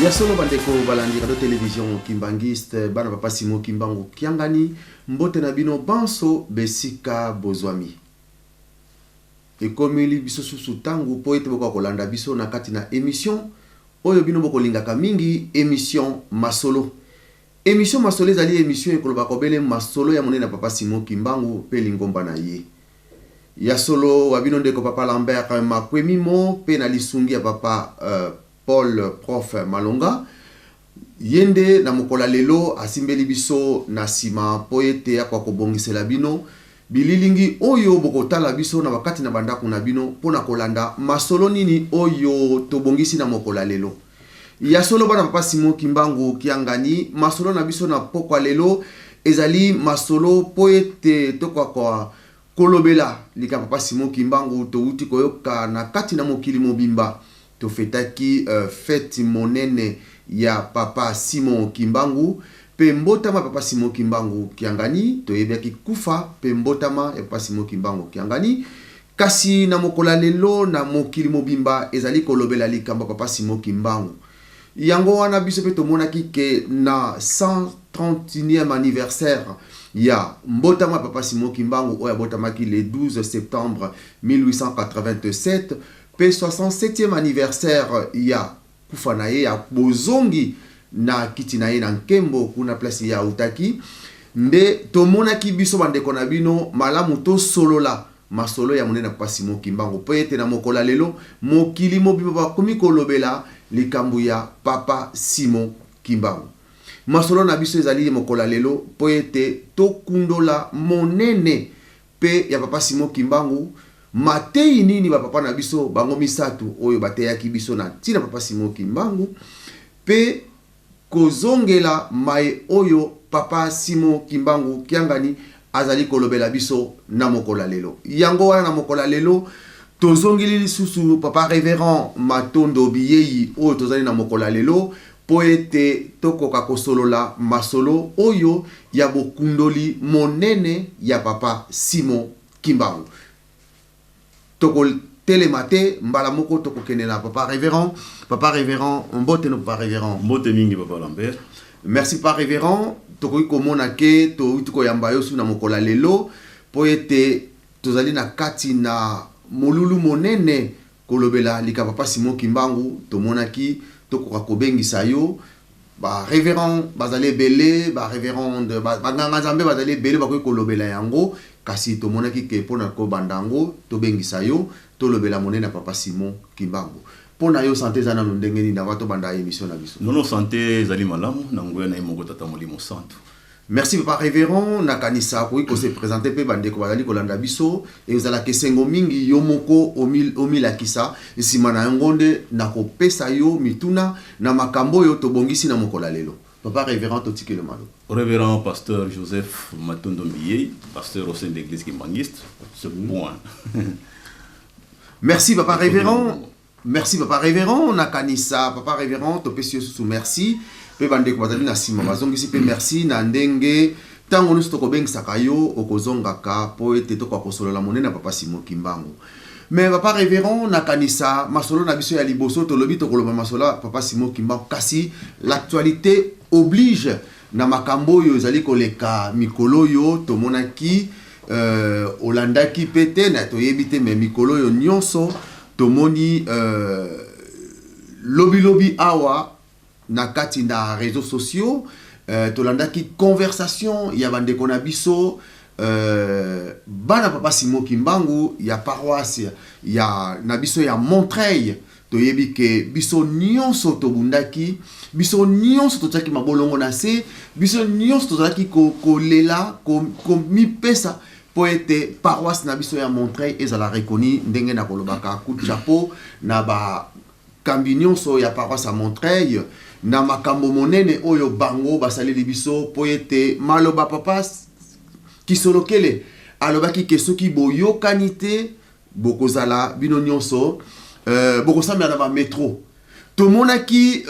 Ya solo, bandeko balandi Radio Télévision Kimbanguiste, bana Papa Simon Kimbangu Kiangani, mbote na bino banso besika bozwami. Ekomeli biso susu ntango mpo ete bokoka kolanda biso na kati na émission oyo bino bokolingaka mingi, émission Masolo. Émission Masolo ezali émission ekolobaka obele masolo ya monene ya Papa Simon Kimbangu mpe lingomba na ye. Ya solo, wa bino ndeko Papa Lambert Makwemimo mpe na lisungi ya Papa Paul Prof Malonga, ye nde na mokolo ya lelo asimbeli biso na nsima mpo ete akoka kobongisela bino bililingi oyo bokotala biso na bakati na bandako na bino mpo na kolanda masolo nini oyo tobongisi na mokolo ya lelo. Ya solo, bana Papa Simon Kimbangu Kiangani, masolo na biso na pokwa lelo ezali masolo mpo ete tokoka kolobela likambo Papa Simon Kimbangu. Touti koyoka na kati na mokili mobimba tofetaki fête monene ya Papa Simon Kimbangu mpe mbotama Papa Simon Kimbangu Kiangani. Toyebaki kufa mpe mbotama ya Papa Simon Kimbangu Kiangani, kasi na mokolo ya lelo na mokili mobimba ezali kolobela likambo ya Papa Simon Kimbangu. Yango wana biso mpe tomonaki ke na 131e anniversaire ya mbotama ya Papa Simon Kimbangu, oyo abotamaki le 12 septembre 1887, mpe 67e anniversaire ya kufa na ye, ya bozongi na kiti na ye na nkembo kuna place ye autaki, nde tomonaki biso bandeko na bino malamu tosolola masolo ya monene ya Papa Simon Kimbangu, mpo ete na mokolo ya lelo mokili mobimba bakomi kolobela likambo ya Papa Simon Kimbangu. Masolo na biso ezali mokolo ya lelo mpo ete tokundola monene mpe ya Papa Simon Kimbangu, mateyi nini bapapa na biso bango misato oyo bateyaki biso na ntina Papa Simon Kimbangu, mpe kozongela maye oyo Papa Simon Kimbangu Kiangani azali kolobela biso na mokolo ya lelo. Yango wana na mokolo ya lelo tozongeli lisusu Papa Révérend Matondo Biyei oyo tozali na mokolo ya lelo mpo ete tokoka kosolola masolo oyo ya bokundoli monene ya Papa Simon Kimbangu. Tokotelema te, mbala moko tokokende na Papa Révérend. Papa Révérend, mbote no, Papa Révérend. Mbote mingi, Papa Lambert. Merci, Papa Révérend. Tokoki komona ke touti koyamba yo su na mokolo ya lelo mpo ete tozali na kati na molulu monene kolobela likambo Papa Simon Kimbangu. Tomonaki tokoka kobengisa yo. Barévérend bazali ebele, barévérende, banganga Nzambe bazali ebele bakoki kolobela yango, kasi tomonaki ke mpona kobanda yango tobengisa yo, tolobela monene ya Papa Simon Kimbangu. Mpo na yo, santé eza nano ndenge nini avant tobanda émission na biso? Nono, santé ezali malamu na nguya na ye moko Tata Molimo Santu. Merci, Papa Révérend. Nakanisa akoki kose présenter mpe bandeko bazali kolanda biso. Ezalaka esengo mingi yo moko omilakisa. Nsima na yango nde nakopesa yo mituna na makambo oyo tobongisi na mokolo ya lelo. Papa Révérend, totikeli maloba. Révérend Pasteur Joseph Matondo Mbiyei, pasteur au sein de l'Église kimbanguiste, ce point. Merci, Papa Révérend. Merci, Papa Révérend. Nakanisa, Papa Révérend, topesi yo susu merci, mpe bandeko bazali na nsima bazongisi mpe merci na ndenge ntango nyonso tokobengisaka yo okozongaka mpo ete tokoka kosolola monene ya Papa Simon Kimbangu. Mais Papa Révérend, nakanisa masolo na biso ya liboso tolobi tokoloba masolo ya Papa Simon Kimbangu, kasi l'actualité oblige na makambo oyo ezali koleka mikolo oyo tomonaki, olandaki mpe te na toyebi te, mais mikolo oyo nyonso tomoni lobilobi awa na kati na réseaux sociaux, tolandaki conversation ya bandeko na biso bana Papa Simon Kimbangu ya paroisse ya na biso ya Montreuil. Toyebi ke biso nyonso tobundaki, biso nyonso totiaki mabolongo na se, biso nyonso tozalaki kolela, komipesa mpo ete paroisse na biso ya Montreuil ezala reconnu. Ndenge na kolobaka, coup de chapeau na bakambi nyonso ya paroisse ya Montreuil na makambo monene oyo bango basaleli biso, mpo ete maloba Papa Kisolokele alobaki ke soki boyokani te, bokozala bino nyonso bokosambela na bamétro. Tomonaki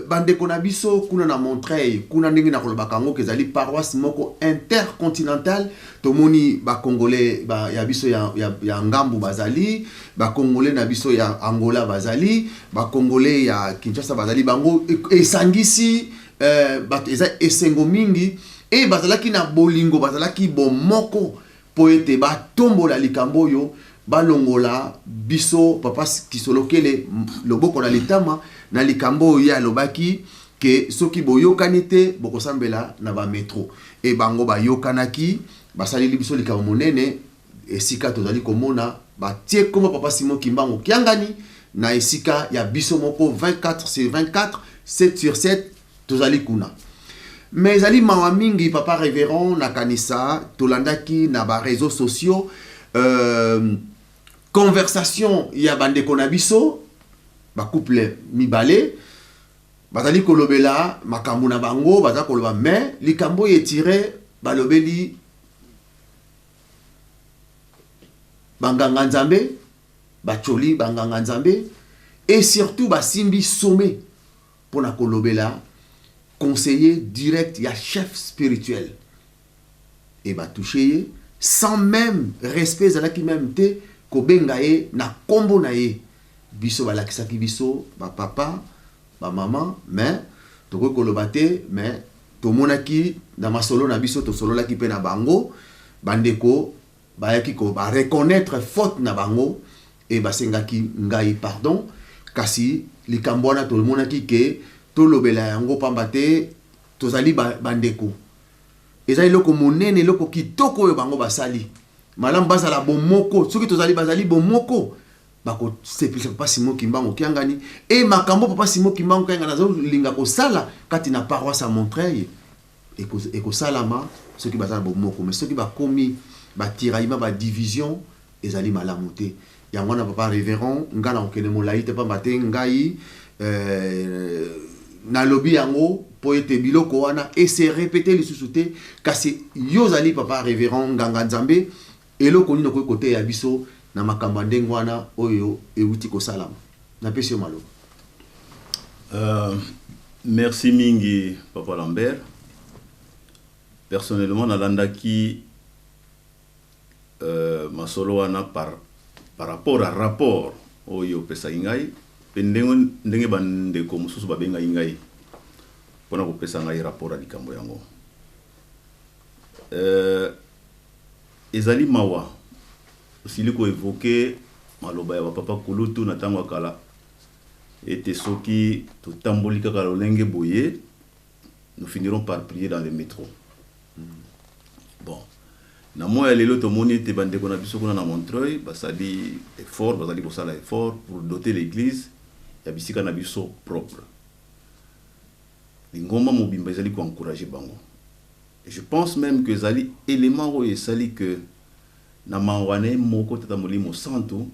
bandeko na biso kuna na Montreuil, kuna ndenge na kolobaka yango ke ezali paroisse moko intercontinentale. Tomoni ba Congolais ba, ya biso ya ngambu bazali, ba Congolais na biso ya Angola bazali, ba Congolais ya Kinshasa bazali, bango esangisi bato, eza esengo mingi e bazalaki na bolingo, bazalaki bomoko po ete batombola likambo oyo, balongola biso papa Kisolokele loboko na litama na likambo oyo ye alobaki ke soki boyokani te bokosambela na ba metro. E bango bayokanaki, basaleli biso likambo monene esika tozali komona batie kombo papa Simon Kimbangu Kiangani na esika ya biso moko 24 sur 24, 7 sur 7 tozali kuna. Mais ezali mawa mingi papa révérend, nakanisa tolandaki na ba réseaux sociaux conversation ya bandeko na biso ba couple mibale bazali kolobela makambo na bango, baza koloba mais likambo oyo etire balobeli banganga nzambe, bacholi banganga nzambe et surtout basimbi sommet mpona kolobela conseiller direct ya chef spirituel et batouche ye sans même respect ezalaki même te kobenga ye na nkombo na ye. Biso balakisaki biso bapapa bamama, mais tokoki koloba te, mais tomonaki na masolo na biso, tosololaki mpe na bango, bandeko bayaki ko bareconnaître faute na bango e basengaki ngai pardon. Kasi likambo wana tomonaki ke tolobela yango pamba te tozali bandeko. Eza eloko monene, eloko kitoko oyo bango basali malamu, bazala bomoko. Soki tozali bazali bomoko, bakosepelisa papa Simon Kimbangu Kiangani e makambo papa Simon Kimbangu Kiangani azolinga kosala kati na paroisse ya Montreuil ekosalama soki baza na bomoko. Mais soki bakomi batiraillement, badivision, ezali malamu te. Yango wana papa révérend, ngai na kokende molai te pamba te ngai nalobi yango mpo ete biloko wana ese répéter lisusu te. Kasi yo ozali papa révérend nganga nzambe, eloko nini okoki koteya biso na makambo ya ndenge wana oyo euti kosalama? Napesi yo maloba. Merci mingi papa Lambert. Personnellement nalandaki masolo wana par rapport à rapport oyo opesaki ngai mpe ndenge bandeko mosusu babengaki ngai mpona kopesa ngai rapport ya likambo yango. Ezali mawa, osili koévoquer maloba ya bapapa kulutu na ntango ya kala ete soki totamboli kaka lolenge boye, nous finirons par prier dans le métro. Bon, na moya lelo tomoni ete bandeko na biso kuna na Montreuil basali effort, bazali kosala effort pour doter l'église ya bisika na biso propre. Lingomba mobimba ezali koencourager bango. Et je pense même que ezali élément oyo esali que na mawa na ye moko tata Molimo Santu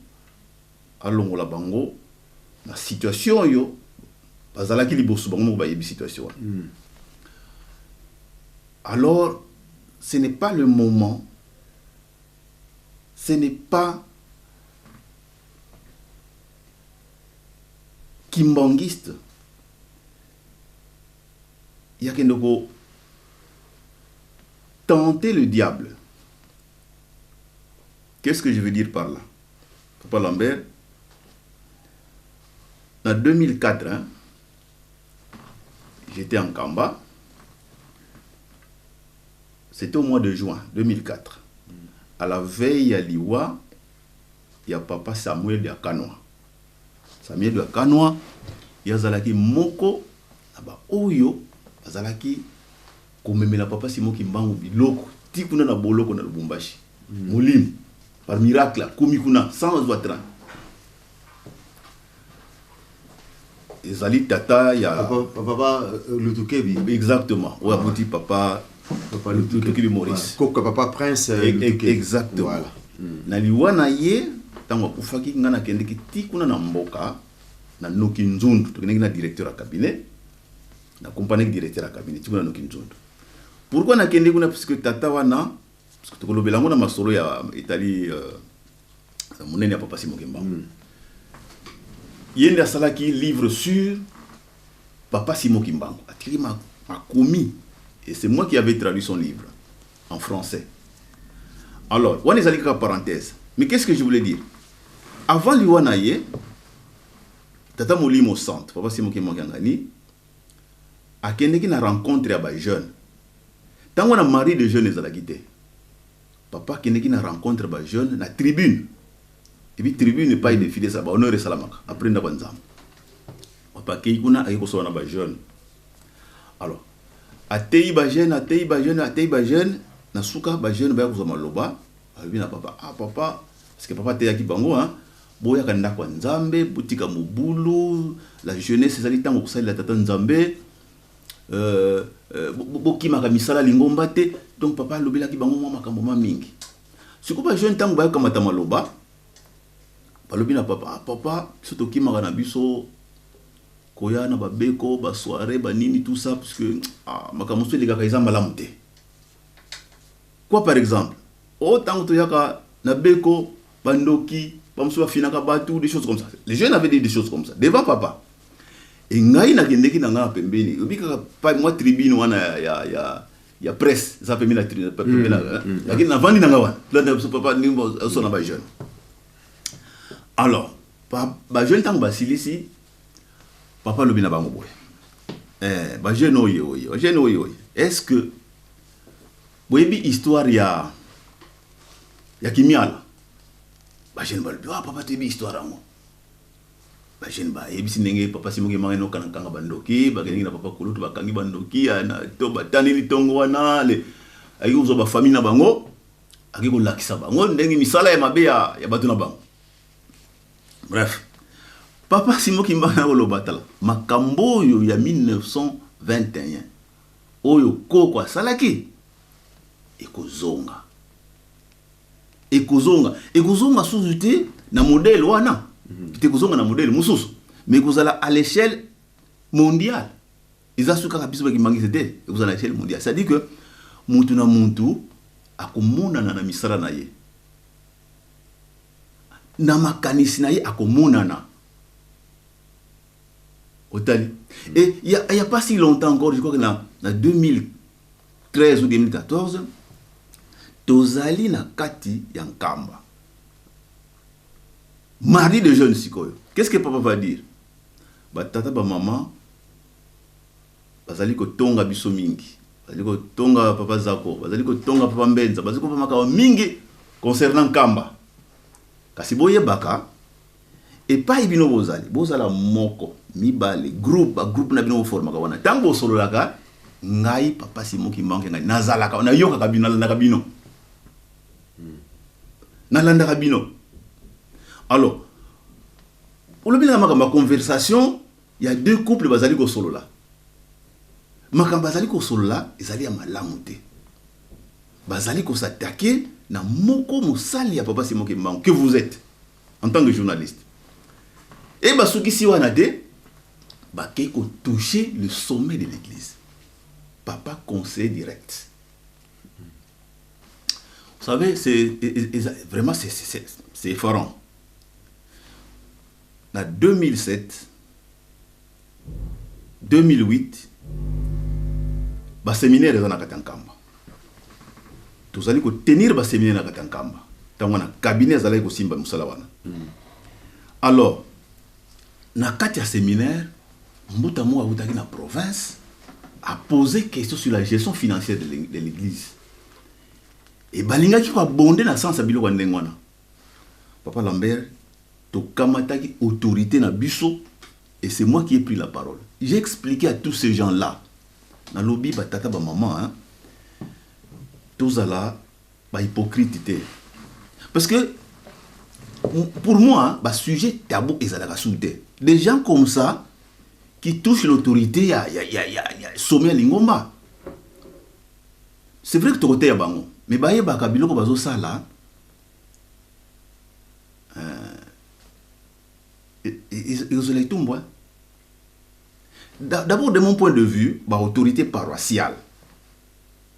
alongola bango na situation oyo bazalaki liboso. Bango moko bayebi situation wana. Alors ce n'est pas le moment, ce n'est pas kimbangiste yakende ko tenter le diable. Qu'est-ce que je veux dire par là, papa Lambert? En 2004, hein, j'étais en Kamba. C'était au mois de juin 2004, à la veille ya liwa ya papa Samuel Diakanwa. Samuel Diakanwa ye azalaki moko na baoyo bazalaki komemela papa Simon Kimbangu biloko ti kuna na boloko na Lubumbashi. Molimo par miracle akomi kuna sans azwa train. Ezali tata ya papa Lutukebi. Exactement, oyo aboti papa papa Lutukebi Maurice. Koka papa Prince. Exactement. Voilà. Na liwa na ye, ntango akufaki, ngai nakendeki ti kuna na mboka na Noki Nzundu. Tokendeki na directeur ya cabinet, nakompanaki directeur ya cabinet ti kuna Noki Nzundu. Pourquoi nakende kuna? Puisque tata wana, parce que tokolobela yango na masolo ya etali monene ya papa Simon Kimbangu. Ye nde asalaki livre sur Papa Simon Kimbangu. Atikaki makomi. Et c'est moi qui avais traduit son livre en français. Alors, wana ezali kaka parenthèse. Mais qu'est-ce que je voulais dire? Avant liwa na ye, Tata Molimo Centre, Papa Simon Kimbangu Kiangani, akendeki na rencontre ya ba jeunes. Tango na mari de jeunes ezalaki te. Papa akendeki na rencontre ba jeunes na tribune. Et puis tribune epai défilé ça ba honneur esalamaka après ndako ya Nzambe. Papa akei kuna akei kosolola na ba jeunes. Alors, ateyi ba jeunes, ateyi ba jeunes, ateyi ba jeunes, na suka ba jeunes baya kozwa maloba, balobi na papa, ah papa, parce que papa ateyaki bango hein, boyaka ndako ya Nzambe, botika mobulu, la jeunesse ezali ntango kosalela tata Nzambe, bokimaka misala lingomba te. Donc papa alobelaki bango mwa makambo ma mingi. Sikoyo ba jeunes ntango bayokamata maloba, balobi na papa, ah papa, biso tokimaka na biso koya na babeko, ba soirée, ba nini, tout ça, parce que ah, makambo mosusu elekaka eza malamu te. Quoi par exemple? Oh, ntango toyaka na beko, bandoki, bamosusu bafinaka bato, des choses comme ça. Les jeunes avaient dit des choses comme ça devant papa. E ngai nakendeki na ngai na pembeni, obi kaka pa mwa tribune wana ya presse eza pembeni na tribune, pembeni na lakini navandi na ngai wana, tolanda biso papa ndenge azosala ba jeunes. Alors, ba jeunes ntango basilisi, papa alobi na bango boye: ba jeunes oyo oyo, ba jeunes oyo oyo, est-ce que boyebi histoire ya Kimiala? Ba jeunes balobi: ah papa, toyebi histoire yango. Ba jeunes bayebisi ndenge papa Simon Kimbangu enokana kanga bandoki, bakendeki na papa Kulutu, bakangi bandoki to bataneli ntongo wana, ayeki kozwa ba famille na bango, aki kolakisa bango ndenge misala ya mabe ya bato na bango. Bref, papa Simon Kimbangu akoloba: tala makambo oyo ya 1921 oyo koko asalaki, ekozonga, ekozonga, ekozonga susu te na modèle wana te, ekozonga na modèle mosusu, mais ekozala à l'échelle mondiale. Eza soki kaka biso bakimbangisi te, ekozala na échelle mondiale, c'est-à-dire que mutu na mutu akomonana na misala na ye, na makanisi na ye akomonana. Otali, et il y a pas si longtemps encore, je crois que na 2013 ou 2014, tozali na kati ya Nkamba, mardi de jeune. Sikoyo, qu'est-ce que papa va dire? Batata, bamama bazali kotonga biso mingi, bazali kotonga papa Zako, bazali kotonga papa Mbenza, bazali kopa makambo mingi concernant Nkamba. Kasi boyebaka epai bino bozali, bozala moko, mibale, groupe, ba groupe na bino boformaka wana. Ntango bosololaka, ngai papa Simon Kimbangu ngai nazalaka, nayokaka bino, nalandaka bino, nalandaka bino. Alors olobi nanga makambo ya conversation ya deux couples bazali kosolola, makambo bazali kosolola ezali ya malamu te, bazali kos'attaquer na moko mosali ya papa Simon Kimbangu que vous êtes en tant que journaliste. E basukisi wana te, bakei kotoucher le sommet de l'église, papa conseiller direct. Vous savez, c'est vraiment c'est effarant. Na 2007, 2008, ba séminaire eza na kati ya Nkamba, tozali kotenir ba séminaire na kati ya Nkamba. Ntango wana cabinet azalaki kosimba mosala wana. Alors na kati ya séminaire, mbuta moko akutaki na province, a posé question sur la gestion financière de l'église e balingaki koabonder na sens ya biloko ya ndenge wana. Papa Lambert, tokamataki autorité na biso et c'est moi qui ai pris la parole. J'ai expliqué à tous ces gens là, nalobi: batata, bamama, hein, tozala ba hypocrite te, parce que pour moi ba sujet tabou ezalaka su te. Des gens comme ça qui touchent l'autorité ya sommet ya lingomba, c'est vrai que tokoteya bango, mais bayebaka biloko bazosala ekozala etumbu. D'abord, de mon point de vue, ba autorité paroissiale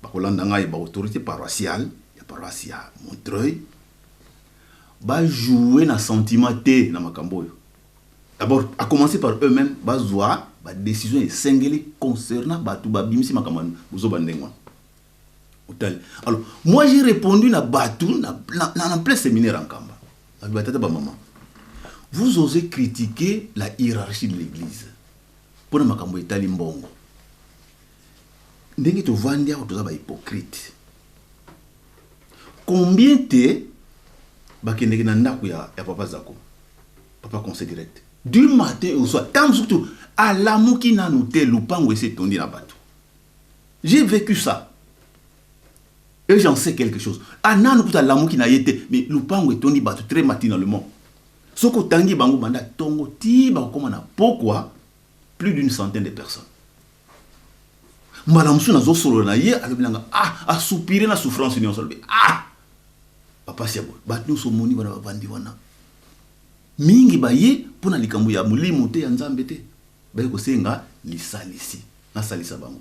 bakolanda ngai, ba autorité paroissiale ya paroisse ya Montreuil bajouer na sentiment te na makambo oyo. D'abord, à commencer par eux-mêmes, bazwa ba décision esengeli concernant bato babimisi makambo bozoba ndenge wana. Otali. Alors, moi j'ai répondu na bato na plein séminaire en Nkamba. Batata ba maman. Vous osez critiquer la hiérarchie de l'église. Pona makambo etali mbongo. Ndenge tovandi awa, toza ba hypocrite. Combien te bakendeke na ndako ya papa Zako, papa conseil direct, du matin au soir, ntango surtout alamuki nanu te, lupango esi etondi na bato. J'ai vécu ça et j'en sais quelque chose. Ananu kuta alamuki na ye te, mais lupango etondi bato très matinalement. Soki otangi bango banda ntongo ti bakokóma na pokwa, plus d'une centaine de personnes. Mbala mosusu nazosolola na ye, alobi nanga, ah, asoupire na souffrance nyonso, alobi: "Ah, bapasi ya boye, bato nyonso omoni wana bavandi wana, mingi baye mpo na likambo ya molimo te, ya Nzambe te, baye kosenga lisalisi, nasalisa bango."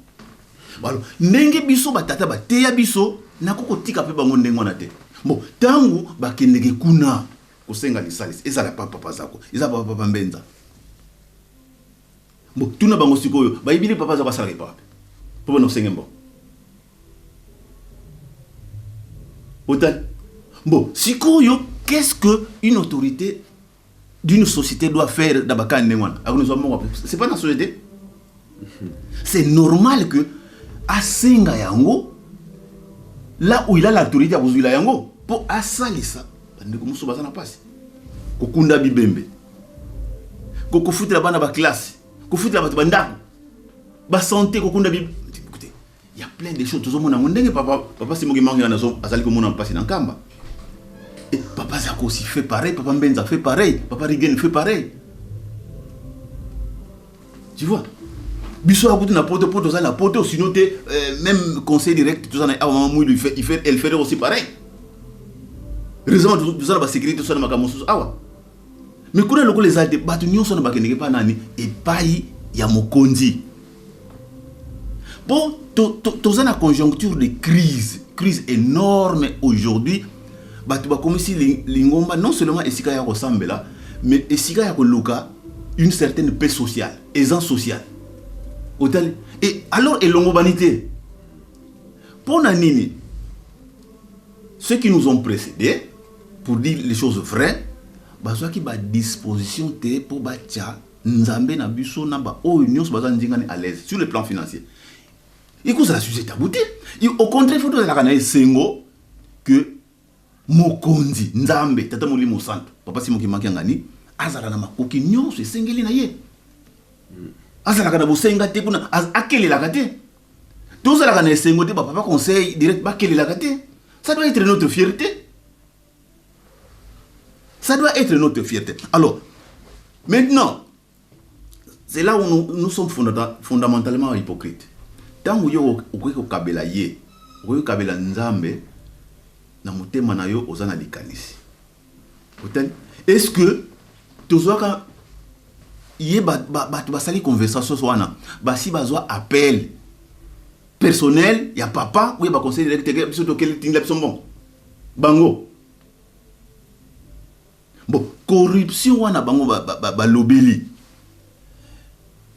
Alors, ndenge biso batata bateya biso, nako kotika mpe bango ndenge wana te. Bon, ntango bakendeke kuna kosenga lisalisi, ezala pa papa Zako, eza papa Mbenza, bon, tuna bango sikoyo, bayebili papa Zako asalaka epa wapi mpo bana osenge mbongo? Otali. Bon, sikoyo, qu'est-ce que une autorité d'une société doit faire dans baka ndenge wana? Akonozwa mbongo, c'est pas dans la société. C'est normal que asenga yango là où il a l'autorité ya kozwila yango mpo asalisa bandeko mosusu baza na mpasi, kokunda bibembe, kofutela bana baklasse, kofutela bato bandako, basanté, kokunda. Écoutez, il y a plein de choses. Tozomona yango ndenge papa Simoki Mangi wana azali komona mpasi na Nkamba. Et papa Zako aussi fait pareil, papa Mbenza fait pareil, papa Rigen fait pareil, tu vois. Biso akuti na poto, po toza na poto, sinon te, même conseil direct toza na awa, mama Mwilu, il fait, elle ferait aussi pareil. Heureusement toza na basécurité, toza na makambo mosusu awa, mais kuna lokola eza te, bato nyonso na bakendeke mpa nani? Epai ya mokonzi. Bon, toza na conjoncture de crise, crise énorme aujourd'hui. Bato bakomisi lingomba non seulement esika ya kosambela, mais esika ya koluka une certaine paix sociale, aisance sociale. Otali. Et alors elongobani te. Mpo na nini? Ceux qui nous ont précédés, pour dire les choses vraies, bazwaki badisposition te mpo batya Nzambe na biso na baoyo nyonso baza ndingani à l'aise sur le plan financier. Ekozala sujet tabou te. Au contraire, faut tozalaka na esengo que mokonzi Nzambe Tata Molimo Santo, papa Simoki Makiangani, azala na makoki nyonso esengeli na ye, azalaka na bosenga te kuna, akelelaka te. Tozalaka na esengo te bapapa conseil direct bakelelaka te. Ça doit être notre fierté, ça doit être notre fierté. Alors maintenant, c'est là où nous sommes fondamentalement hypocrites. Ntango yo okoki kokabela ye, okoki kokabela Nzambe na motema na yo, oza na likanisi. Otali, est ce que tozwaka ye bato basali conversation wana, basi bazwa appel personnel ya papa oyo baconseil direct, biso tokeli, tindela biso mbongo bango? Bon, corruption wana bango balobeli,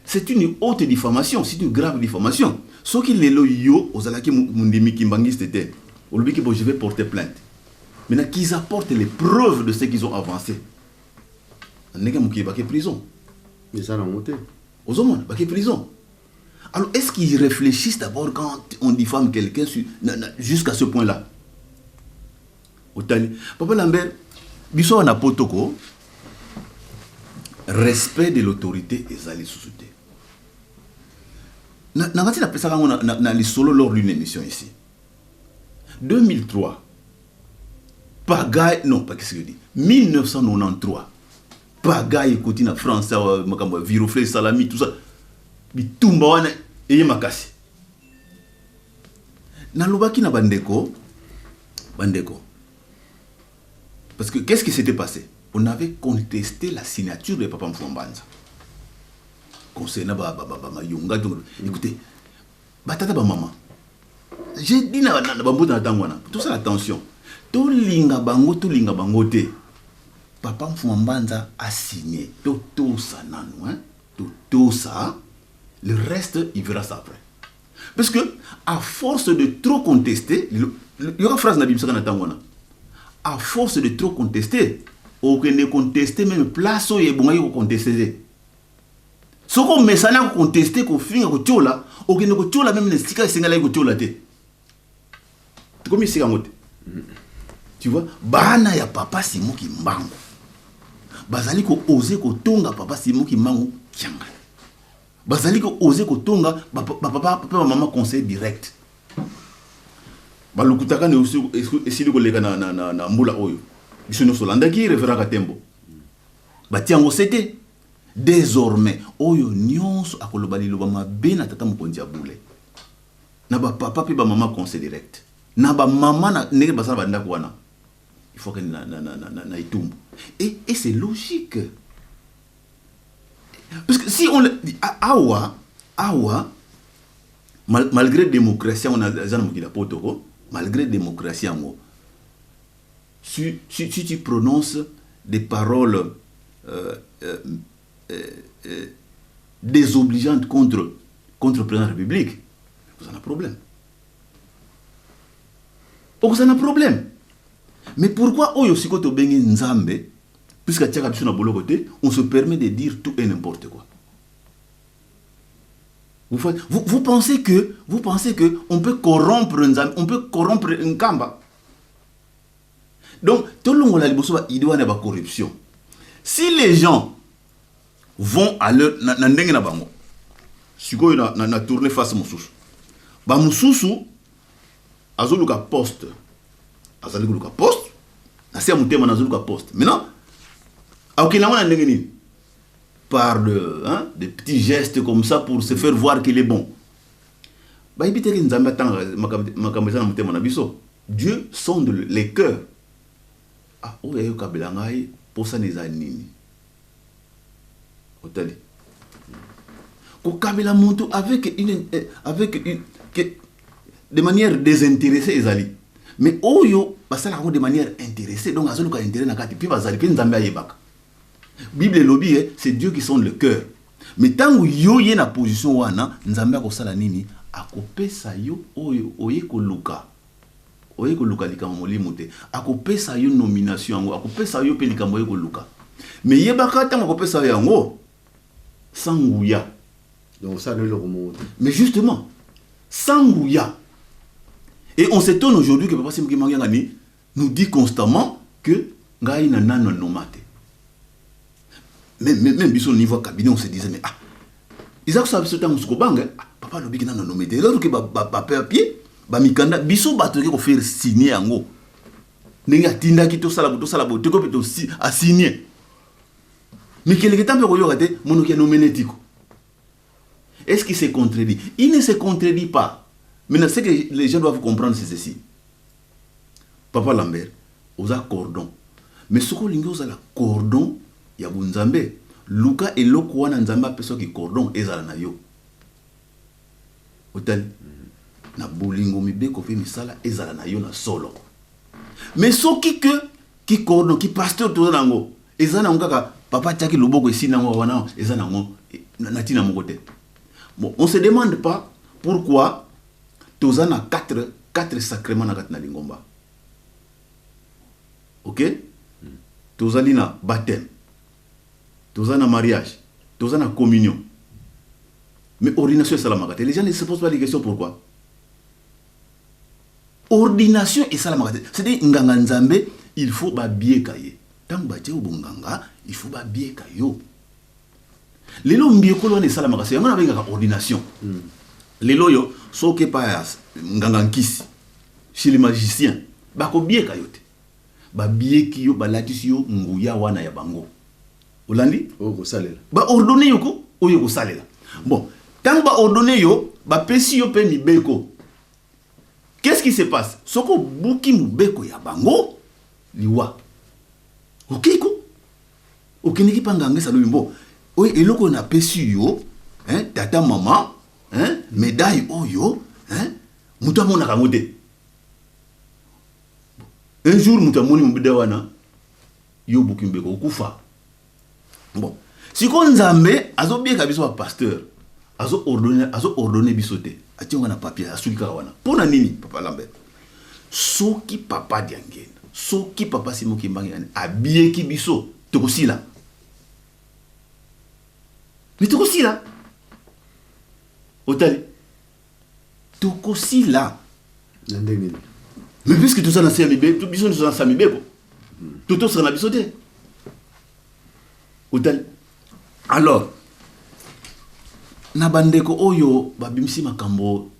c'est une haute diffamation, c'est une grave diffamation. Soki lelo yo ozalaki mondimi kimbangiste te, olobiki: "Bon, je vais porter plainte." Maintenant, qu'ils apportent les preuves de ce qu'ils ont avancé. Ndenge mokili, bake prison. Eza nango te. Ozomona, bake prison. Alors, est-ce qu'ils réfléchissent d'abord quand on diffame quelqu'un jusqu'à ce point là Otali, papa Lambert, biso awa na potoko, respect de l'autorité eza lisusu te. Na kati napesaka yango na lisolo lors d'une émission ici, 2003 pagaille, non pas, qu'est-ce que je dis, 1993 pagaille ekoti na France awa, makambo ya Viroflay, salami, tout ça, bitumba wana eye makasi. Nalobaki na bandeko, bandeko, parce que qu'est-ce qui s'était passé? On avait contesté la signature de papa Mfumbanza concernant bamayonga. Écoutez, batata, bamama, j'ai dit na bambuta na ntango wana, tosala attention, tolinga bango, tolinga bango te. Papa Mfuma Mbanza a signé. Totosa nanu, hein? Totosa. Le reste, il verra ça après. Parce que, à force de trop contester, il y aura phrase na bimisaka na tango wana. À force de trop contester, okende contester même place oyo ebongaki kocontester te. Soki omesana kocontester, kofinga, kotiola, okende kotiola même na esika esengelaki kotiola te. Tokomi esika yango te. Tu vois, bana ya Papa Simon Kimbangu bazali kooser kotonga Papa Simon Kimbangu Kiangani, bazali kooser kotonga bapapa mpe bamama conseil direct. Balukutaka na esili koleka na mbula oyo biso nyonso olandaki révérend Katembo, batia yango se te. Désormais, oyo nyonso akoloba liloba mabe na tata mokonzi ya bule, na bapapa mpe bamama conseil direct, na bamama na ndenge basala bandako wana, il faut akende na etumbu. Et c'est logique, parce que si on awa awa, malgré démocratie yango eza na mokili ya poto ko, malgré démocratie yango, si tu prononces des paroles désobligeantes contre le président de la République, vous avez un problème. Vous avez un problème. Mais pourquoi oyo siko tobengi Nzambe, puisque atiaka biso na boloko te, on se permet de dire tout et n'importe quoi? Vous pensez que on peut corrompre Nzambe, on peut corrompre Nkamba? Donc tolongola liboso ba idée wana ya corruption. Si les gens vont à leur na ndenge na bango, sikoyo na tourner face mosusu, bamosusu azoluka poste, azali koluka poste na se ya motema, nazoluka poste. Maintenant, akokende yango na ndenge nini? Par hein, des petits gestes comme ça pour se faire voir qu'il est bon. Bayebi te ke Nzambe atangaka makambo eza na motema na biso. Dieu sonde les cœurs. Ah, oyo ayokabela ngai, posana eza nini? Otali kokabela moto avec une que, de manière désintéressée ezali, mais oyo basalaka yango de manière intéressée, donc azoluka intérêt na kati mpe bazali mpe. Nzambe ayebaka. Bible elobi c'est Dieu qui sonde le cœur. Mais ntango yo ye na position wana, Nzambe akosala nini? Akopesa yo oyo oye koluka. Oye koluka likambo molimo te, akopesa yo nomination yango, akopesa yo mpe likambo oye koluka. Mais yebaka, ntango akopesa yo yango, sans nguya. Donc osala eloko moko te. Mais justement, sans nguya. Et on s'étonne aujourd'hui que Papa Simon Kimbangu Kiangani nous dit constamment que ngai na nano nommer te. Même biso au niveau cabinet, on se disait: mais ah, eza kosala biso ntango mosusu kobanga. Ah, papa alobiki nano nommer te, eloko ke bapapier, bamikanda, biso bato toke kofaire signer yango ndenge atindaki tosala bo, tosala bo, toko mpe asigner. Mais keleke ta mpe koyoka te monoki anommer tiko. Est-ce qu'il se contredit? Il ne se contredit pas. Maintenant, ce que les gens doivent comprendre, c'est ceci. Papa Lambert, oza cordon. Mais soki olingi ozala cordon ya bonzambe, luka eloko wana Nzambe apesaki cordon ezala na yo. Otali na bolingo, mibeko mpe misala ezala na yo na solo. Mais soki ke ki cordon, ki pasteur toza nango, eza nango kaka papa atiaki loboko, esili nango wana, eza nango na ntina moko te. Bon, on se demande pas pourquoi toza na quatre sacrements na kati na lingomba. Ok, tozali na baptême, toza na mariage, toza na communion, mais ordination esalamaka te. Les gens ne se posent pas les questions pourquoi ordination esalamaka te. C'est-à-dire, nganga Nzambe, il faut babieka ye. Ntango batie yo bonganga, il faut babieka yo. Lelo mbiekolo wana esalamaka se yango nabengaka ordination. Lelo oyo, soki epai ya nganga nkisi, chez les magiciens, bakobieka yo te. Babieki yo, balatisi yo nguya wana ya bango. Olandi? Oyo kosalela. Baordonner yo ko oyo kosalela. Bon, ntango baordonner yo, bapesi yo mpe mibeko. Qu'est-ce qui se passe soki obuki mobeko ya bango? Liwa. Okei ko okendeki mpa nganga, esalobi mbo oyo eloko oyo napesi yo, hein, tata, mama, hein, médaille oyo, hein, moto amonaka yango te. Un jour, moto amoni mobida wana. Yo obuki mibeko okufa. Bon, sikoyo Nzambe azobieka biso ba pasteur, azo ordonner, azo ordonner biso te. Atie yango na papier, asuki kaka wana. Mpo na nini papa Lambert? Soki papa Diangienda, soki papa Simon Kimbangu yani abieki biso, tokosila. Mais tokosila. Otali. Tokosila. Na ndenge nini? Mais puisque toza na se ya mibeko, biso toza na se ya mibeko. Totosaka na biso te. Otali. Alors, na bandeko oyo babimisi makambo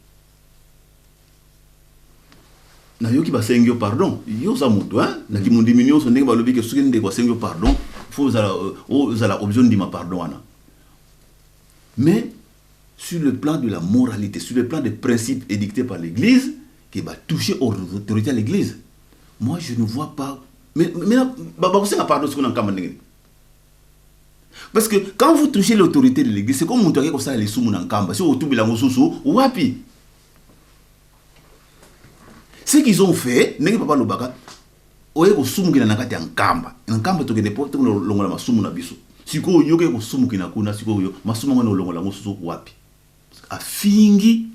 nayoki basengi yo pardon, yo oza moto hein? Na kimondimi nyonso ndenge balobi ke soki ndeko asengi yo pardon, faut ozala, ozala obligé ondima pardon wana. Mais sur le plan de la moralité, sur le plan des principes édictés par l'Église, qui va toucher aux autorités de l'Église, moi je ne vois pas. Mais maintenant, bah, bah, c'est un pardon, ce qu'on a encore Parce que quand vous touchez l'autorité de l'Église, c'est comme mutu ake kosala lisumu na nkamba. Si otubela mosusu, wapi? Ce qu'ils ont fait, ndenge papa lobaka, oye kosumukina na kati ya nkamba. Na nkamba tokende po tokende longola masumu na biso. Sikoyo yo oke kosumukina kuna, sikoyo masumu yango na olongola mosusu wapi? Afingi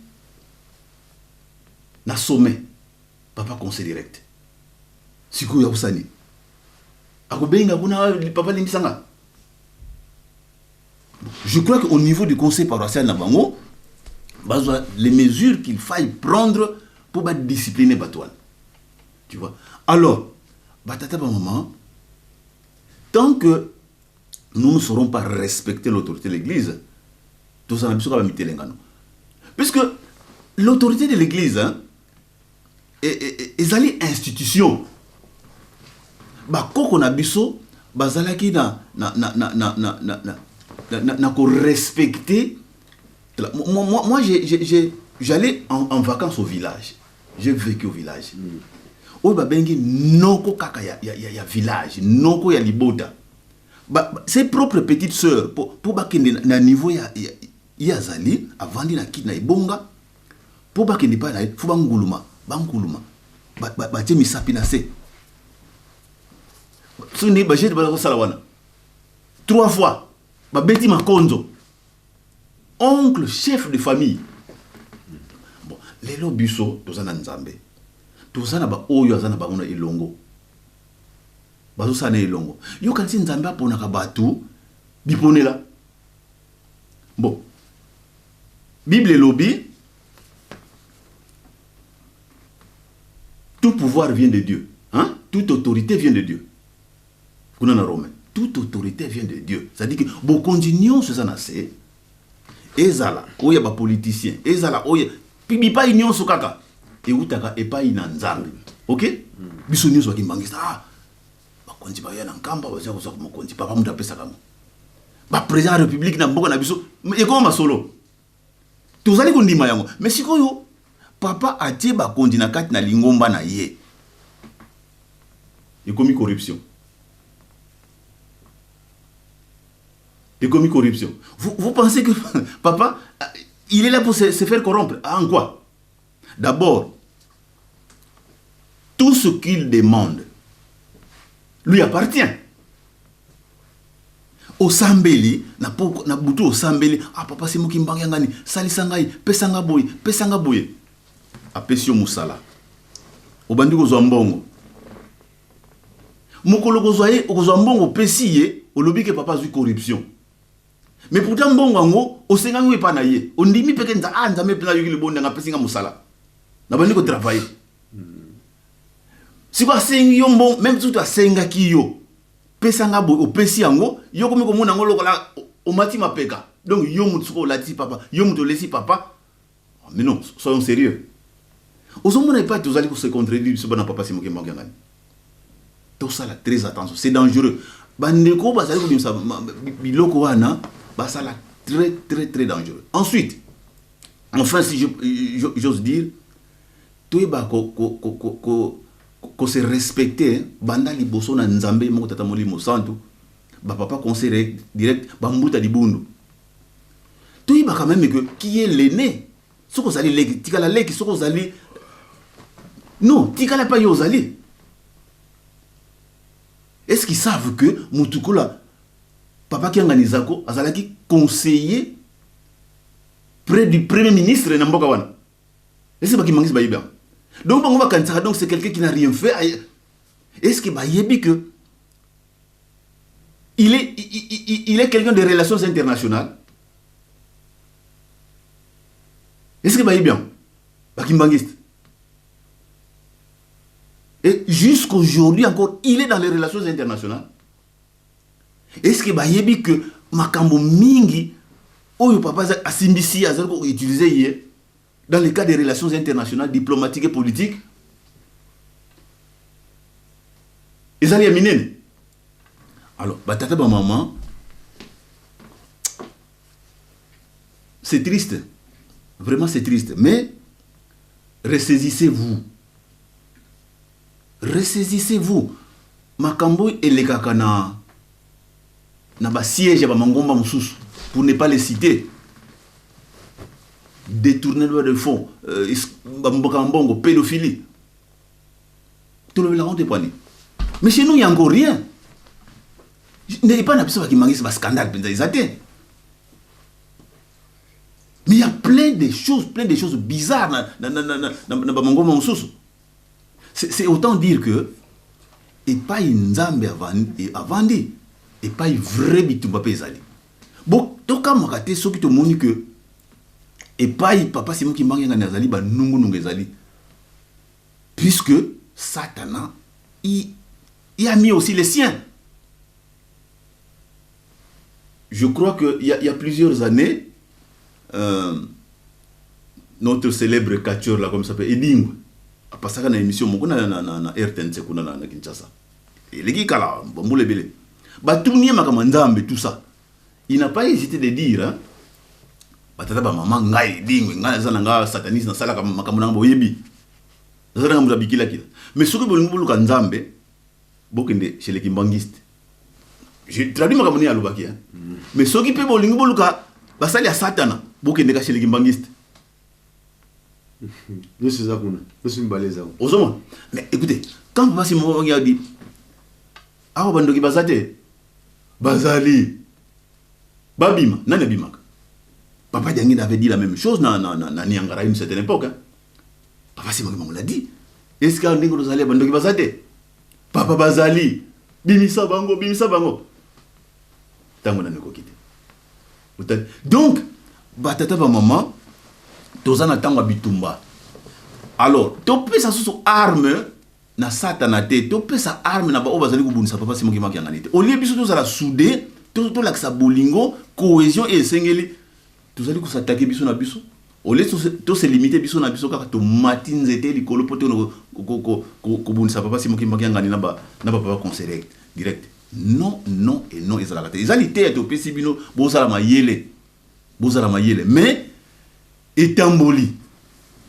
na sommet, papa conseil direct. Sikoyo akosala nini? Akobenga kuna papa limbisanga. Je crois qu'au niveau du conseil paroissial na bango, bazwa les mesures qu'il faille prendre pour ba discipliner bato wana. Tu vois? Alors, batata ba maman, tant que nous ne saurons pas respecter l'autorité de l'Église, tozala biso kaka mitelengano. Puisque l'autorité de l'Église, hein, ezali institution. Bakoko na biso bazalaki na na na na na na na na na, na ko respecter. Moi, moi, moi j'allais en vacances au village. J'ai vécu au village. Oyo babengi noko kaka ya, ya, ya, ya village, noko ya libota. Ba, ba, ses propres petites sœurs po, po bakende na, na niveau ya, ya, ye azali avandi na kiti na ebonga po bakende epai na ye, fo banguluma, banguluma, ba, ba, batie misapi na se. Soki ndenge bajete baza kosala wana 3 fois babeti makonzo, oncle chef de famille. Bon, lelo biso toza na Nzambe, toza na ba oyo aza na bango na elongo, bazosala na elongo. Yo kanisi Nzambe aponaka bato biponela. Bon, Bible elobi tout pouvoir vient de Dieu, hein? Toute autorité vient de Dieu. Kuna na Romain, toute autorité vient de Dieu. C'est-à-dire que bokonzi nyonso eza na se, ezala oyo ya ba politiciens, ezala oyo bipai nyonso kaka eutaka epai na Nzambe. OK? Biso nyonso bakimbangisa, ah, bakonzi baya na nkamba, baza kozwa mokonzi, papa moto apesaka ngo. Ba président ya république na mboka na biso, ekoma masolo. Tozali kondima yango. Mais sikoyo papa atie bakonzi na kati na lingomba na ye. Ekomi corruption. Ekomi corruption. Vous, vous pensez que papa, il est là pour se faire corrompre? Ah, en quoi? D'abord, tout ce qu'il demande lui appartient. Osambeli na poko, na butu osambeli, ah papa Simon Kimbangu ya ngani, salisa ngai, pesa nga boye, pesa nga boye. Apesi yo mosala. Obandi kozwa mbongo. Mokolo kozwa ye, okozwa mbongo opesi ye, olobi ke papa azwi corruption. Mais pourtant mbongo yango osengaki ngo epa na ye. Ondimi pe ke ah Nzambe mpenza ayoki libonda nga apesi nga mosala. Nabandi ko travailler. Siko asengi yo mbongo, même soki asengaki yo, pesa nga boye, opesi yango, yo komi komona yango lokola omati mapeka. Donc yo moto sikoyo olati papa, yo moto olesi papa. Mais non, soyons sérieux. Ozomona epai tozali ko se contredire biso bana papa Simon Kimbangu Kiangani. Tosala très attention, c'est dangereux. Bandeko bazali kobimisa biloko wana, basala très très très dangereux. Ensuite, enfin si j'ose dire, toyeba ko se respecter banda liboso na Nzambe moko Tata Molimo Santu, ba papa conseil direct, ba mbuta libundu. Toyeba quand même que qui est l'aîné? Soko ozali leki, tikala leki, soko ozali non, tikala pa yo ozali. Est-ce qu'ils savent que mutu kola papa Kiangani Zako azalaki conseiller près du premier ministre na mboka wana? Est-ce que bakimangisi bayebi yango? Donc bango bakanisaka donc c'est quelqu'un qui n'a rien fait. Est-ce que bayebi que il est quelqu'un de relations internationales? Est-ce que bayebi yango bakimbangiste? Et jusqu'aujourd'hui encore, il est dans les relations internationales. Est-ce que bayebi que makambo mingi oyo papa asimbisi azali koutiliser ye dans le cadre des relations internationales, diplomatiques et politiques, ezali ya minene? Alors batata, bamama, c'est triste, vraiment c'est triste, mais ressaisissez-vous, ressaisissez-vous. Makambo elekaka na basiège ya bamangomba mosusu, pour ne pas les citer, détournement de fonds, bamboka mbongo, pédophilie, tolobelaka te pwani. Mais chez nous, il y a encore rien. Epai na biso bakimangisi, bascandale mpenza eza te, mais il y a plein de choses, plein de choses bizarres na bamangomba mosusu. C'est autant dire que epai Nzambe avandi, epai vrai bitumba mpe ezali. Bo tokamwaka te soki tomoni ke epai papa Simon Kimbangu Kiangani azali, banungunungu ezali, puisque Satana il a mis aussi les siens. Je crois qu'il y a plusieurs années, notre célèbre catcheur là, comme ça s'appelle, Edingwe, apasaka na émission moko na RTNC kuna na Kinshasa. Eleki kala, bambula ebele. Batuni ye makambo ya Nzambe, tout ça. Il n'a pas hésité de dire, hein, batata bamama, ngai Edingwe, ngai naza na nga sataniste, nasalaka makambo nanga, boyebi. Naza nanga moto abikilakila. Mais soki bolingi boluka Nzambe, bokende chez les kimbanguistes. Je traduis makambo nini alobaki, hein. Mais soki mpe bolingi boluka basali ya Satana, bokende ka chez les kimbanguistes. Nyonso eza kuna, nyonso mibale eza kuna. Ozomona? Mais écoutez, quand papa Simon Bangi a dit awa bandoki baza te, bazali, babima, nani abimaka? Papa Diangenda avait dit la même chose na Niangara une certaine époque, hein. Papa Simon Kimbangu l'a dit: est-ce que ndenge tozali, bandoki baza te? Papa, bazali, bimisa bango, bimisa bango. Ntango nani ekoki te. Otali. Donc batata, bamama, toza na ntango ya bitumba. Alors topesa susu arme na Satana te, topesa arme na baoyo bazali kobundisa papa Simon Kimbangu Kiangani te. Olie biso tozala soudé, tolakisa bolingo, cohésion e esengeli. Tozali kos'attaquer biso na biso, olie tose limiter biso na biso kaka, tomati nzete likolo mpo te kobundisa papa Simon Kimbangu Kiangani na bapapa conseiller direct. Non, non et non, ezalaka te. Eza liteya topesi bino, bozala mayele, bozala mayele. Mais etamboli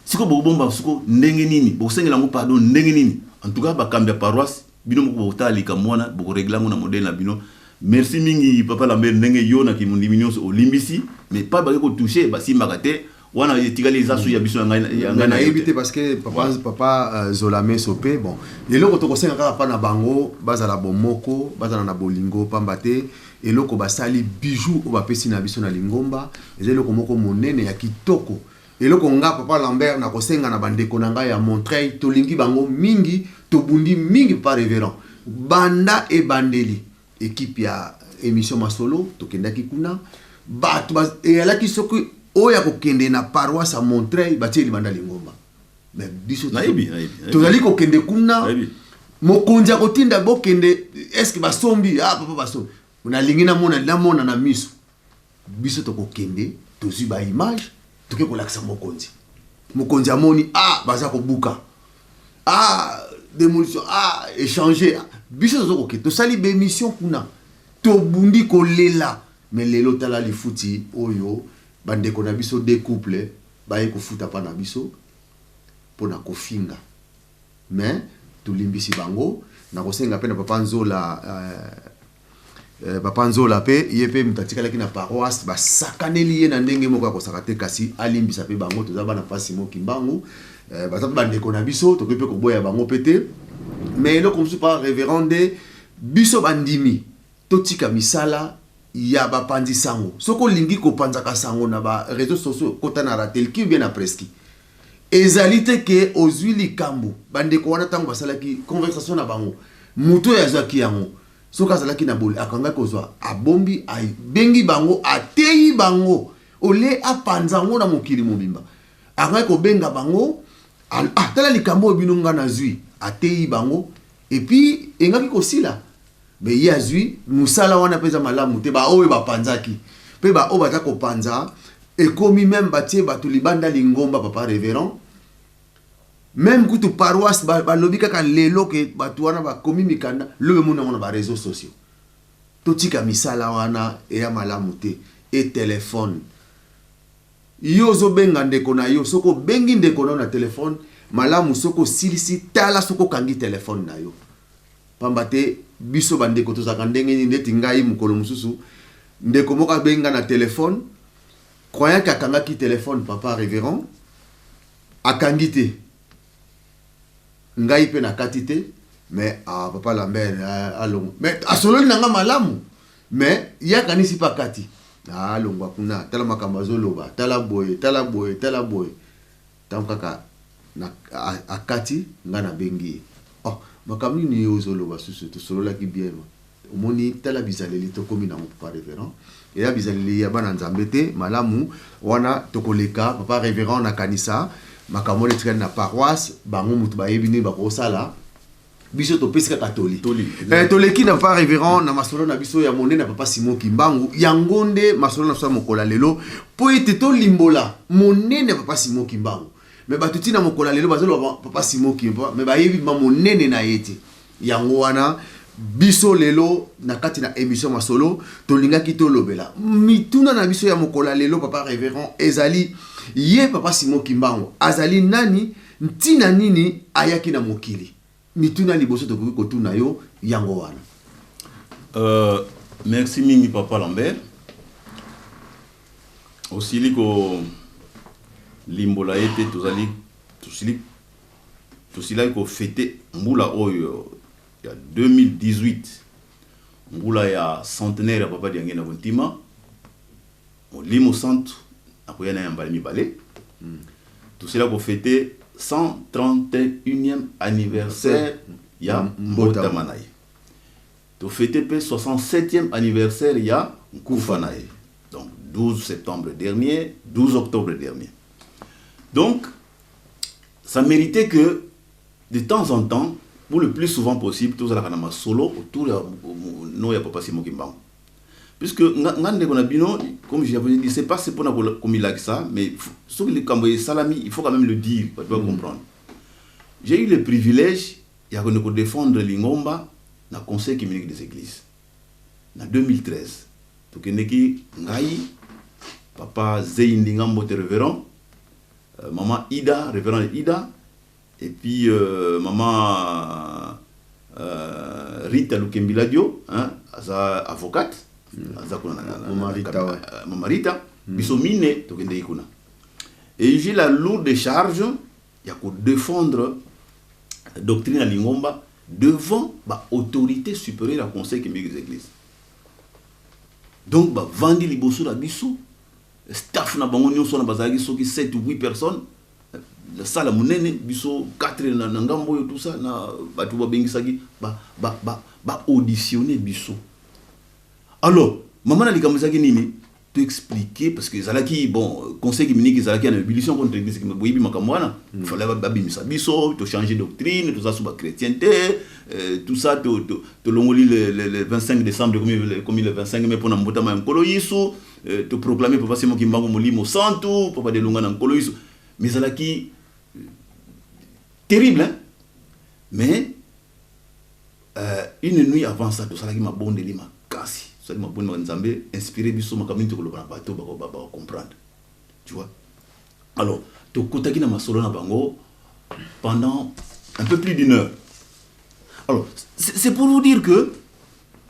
sikoyo, bokobomba siko ndenge nini? Bokosengela yango pardon ndenge nini? En tout cas, bakambi ya paroisse, bino moko bokotala likambo wana, bokorégler yango na modèle na bino. Merci mingi, papa Lambert, ndenge yo na kimondimi nyonso olimbisi. Mais pa bake kotoucher, basimbaka te. Wana etikali eza su ya biso, ya ngai ya ngai na yo nayebi te. Te, parce que papa Zola Meso mpe, bon, eloko tokosenga kaka mpa na bango, bazala bomoko, bazala na bolingo, pamba te eloko basali, bijou oyo bapesi na biso na lingomba, eza eloko moko monene ya kitoko. Eloko nga papa Lambert nakosenga na bandeko na ngai ya Montreuil, tolingi bango mingi, tobundi mingi. Papa révérend, banda ebandeli, équipe ya émission Masolo tokendaki kuna, bato eyalaki soki oyo akokende na paroisse ya Montreuil, batie libanda lingomba. Mais biso Nayebi, nayebi, nayebi. tozali kokende kuna. Nayebi. Mokonzi akotinda bokende, est-ce basombi? Ah papa, basombi, nalingi namona na miso. Biso tokokende, tozwi baimage, toke kolakisa mokonzi. Mokonzi amoni, ah, baza kobuka, ah, démolition, ah, échanger. Biso toza kokende, tosali baémission kuna, tobundi kolela. Mais lelo tala lifuti oyo bandeko na biso de couple baye kofuta mpa na biso mpona kofinga. Mais tolimbisi bango. Nakosenga mpe na papa Nzola, papa Nzola mpe, ye mpe moto atikalaki na paroisse, basakaneli ye na ndenge moko akosaka te, kasi alimbisa mpe bango. Toza bana pasi moki mbangu, baza mpe bandeko na biso, tokoki mpe koboya bango mpe te. Mais eloko mosusu, pa révérend nde Biso bandimi totika misala ya bapanzi sango. Soki olingi kopanzaka sango na ba réseaux sociaux, kota na Ratelki ou bien na Preski. Ezali te ke ozwi likambo. Bandeko wana, ntango basalaki conversation na bango, moto oyo azwaki yango, soki azalaki na boli, akangaki kozwa, abombi, abengi bango, ateyi bango, ole apanza yango na mokili mobimba. Akangaki kobenga bango: "Ah, tala likambo oyo bino nga nazwi." Ateyi bango et puis engaki kosila. Mais ye azwi mosala wana mpe eza malamu te. Baoyo bapanzaki mpe baoyo baza kopanza, ekomi même batie bato libanda lingomba. Papa révérend, même kutu paroisse, balobi kaka lelo ke bato wana bakomi mikanda, lobi emoni yango na baréseaux sociaux. Totika misala wana, eya malamu te. E telefone, yo ozobenga ndeko na yo, soki obengi ndeko na yo na telefone, malamu soki osilisi, tala soki okangi telefone na yo, pamba te biso bandeko tozalaka ndenge nini. Neti ngai, mokolo mosusu ndeko moko abengi nga na telefone, croyant ke akangaki telefone. Papa révérend, akangi te, ngai mpe nakati te. Mais ah, papa Lambert, ah, alongo. Mais asololi na nga malamu, mais ye akanisi mpe akati. Ah, alongwa kuna, tala makambo azoloba, tala boye, tala boye, tala boye. Ntango kaka akati, nga nabengi ye: "Oh, makambo nini ye ozoloba susu? Tosololaki bien." Omoni, tala bizaleli tokomi nango, papa révérend, eza bizaleli ya bana Nzambe te. Malamu wana tokoleka. Papa révérend, nakanisa makambo wana etikali na paroisse, bango moto bayebi nini bakosala. Biso topesi kaka toli. Toli. Toleki na papa révérend na masolo na biso ya monene na papa Simon Kimbangu. Yango nde masolo na biso ya mokolo ya lelo, mpo ete tolimbola monene ya papa Simon Kimbangu. Mais bato ntina mokolo ya lelo bazoloba papa Simon Kimbangu, mais bayebi ma monene na ye te. Yango wana biso lelo na kati na émission Masolo tolingaki tolobela mituna na biso ya mokolo ya lelo. Papa révérend, ezali ye papa Simon Kimbangu azali nani? Ntina nini ayaki na mokili? Mituna liboso tokoki kotuna yo yango wana. Merci mingi, papa Lambert. Osili kolimbola ete tozali tosilaki kofêter mbula oyo ya 2018, mbula ya centenaire ya papa Diangienda Kuntima, Molimo Santu akoya na ya mbala mibale. Tosila kofêter 131e anniversaire ya mbotama na ye, tofêter mpe 67e anniversaire ya nkufa na ye, donc 12 septembre dernier, 12 octobre dernier. Donc ça méritait que de temps en temps, pour le plus souvent possible, tozalaka na masolo autour ya no ya papa Simon Kimbangu, puisque nga ndeko na bino, comme j'avais dit, c'est pas c'est mpona komilakisa, mais soki likambo esalami, il faut quand même le dire, bato ba comprendre. J'ai eu le privilège ya kende kodéfendre lingomba na Conseil œcuménique des églises na 2013. Tokendeki, ngai, papa Zei Ndinga Mbote révérend, maman Ida, révérend Ida, et puis maman Rita Lukembiladio, hein, aza avocate, aza kuna Mama Rita, ouais. Mama Rita. Biso mine tokendeki kuna et j'ai la lourde charge ya kodéfendre doctrine ya lingomba devant baautorité supérieure ya Conseil œcuménique des églises. Donc bavandi liboso na biso, staff na bango nyonso wana bazalaki soki 7 ou 8 personnes, la salle ya monene, biso 4 na ngambo oyo, tout ça, na bato babengisaki baauditionne biso. Alors mama na likambo ezalaki nini? Toexpliquer, parce que ezalaki bon, Conseil œcuménique ezalaki na ébullition contre église. Boyebi makambo wana, fallait babimisa biso, tochanger doctrine, toza so bachrétien te, tout ça, tolongoli le 25 décembre komi le 25 mai mpona mbotama ya Nkolo Yesu, toproclame papa Simon Kimbangu Molimo Santu, papa Delonga na Nkolo Yesu. Mais ezalaki terrible, hein? Mais une nuit avant ça, tosalaki mabondeli makasi, tosali mabondeli maka Nzambe inspiré biso makambo nini tokoloba na bato bakocomprendre, tu vois. Alors tokotaki na masolo na bango pendant un peu plus d'une heure. Alors c'est pour vous dire que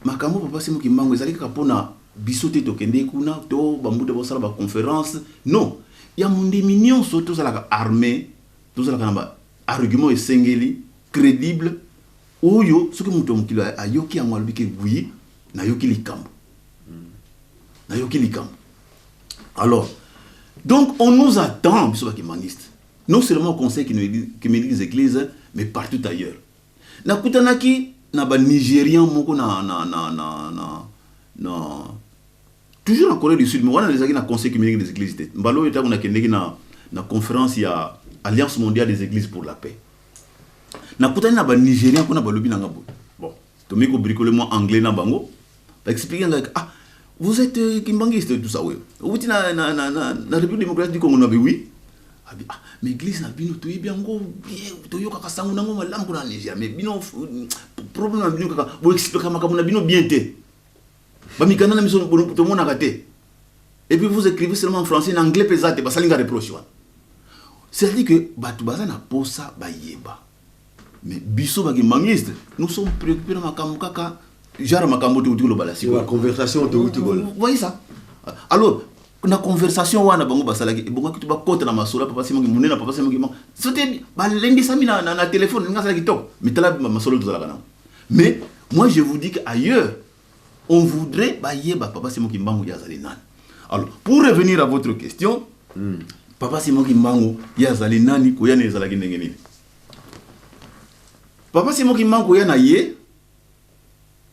makambo papa Simon Kimbangu ezali kaka mpona biso te. Tokende kuna to bambuta bosala baconférence, non, ya mondimi nyonso. Tozalaka armé, tozalaka na baargument esengeli, crédible. Oyo soki moto ya mokili ayoki yango alobi ke oui, nayoki likambo. Nayoki likambo. Alors, donc on nous attend, biso bakimbanguiste, non seulement au conseil qui des églises, mais partout ailleurs. Nakutanaki na ba Nigérian moko na toujours en Corée du Sud, mais wana ezalaki na conseil œcuménique des églises te. Mbala oyo ntango nakendeki na conférence ya Alliance mondiale des églises pour la paix, nakutani na banigérien kuna, balobi nanga boye. Bon, tomi kobricole mwa anglais na bango, baexplique ngai: "Ah, vous êtes kimbanguiste, tout ça, oui. Outi na République démocratique du Congo." Nabi oui. Abi: "Ah, mais église na bino toyebi yango bien, toyokaka sango nango malamu kuna na Nigeria, mais bino, problème na bino kaka boexplika makambo na bino bien te. Bamikanda na biso tomonaka te, et puis vous écrivez seulement en français, en anglais mpe eza te." Basalinga reproche wana. C'est-à-dire que bato baza na posa bayeba, mais biso bakimbanguiste, nous sommes préoccupés na makambo kaka genre makambo touti koloba la sikoyo. Conversation touti koloba. Vous voyez ça? Alors na conversation wana bango basalaki, ebongaki to bakota na masolo papa Simon monene na papa Simon Kimbangu. Sote balendisami na téléphone nga asalaki kitoko, mais tala masolo tozalaka nango. Mais moi, je vous dis que ailleurs on voudrait bayeba papa Simon Kimbangu ye azali nani. Alors, pour revenir à votre question, papa Simon Kimbangu ye azali nani, koya na ezalaki ndenge nini? Papa Simon Kimbangu, koya na ye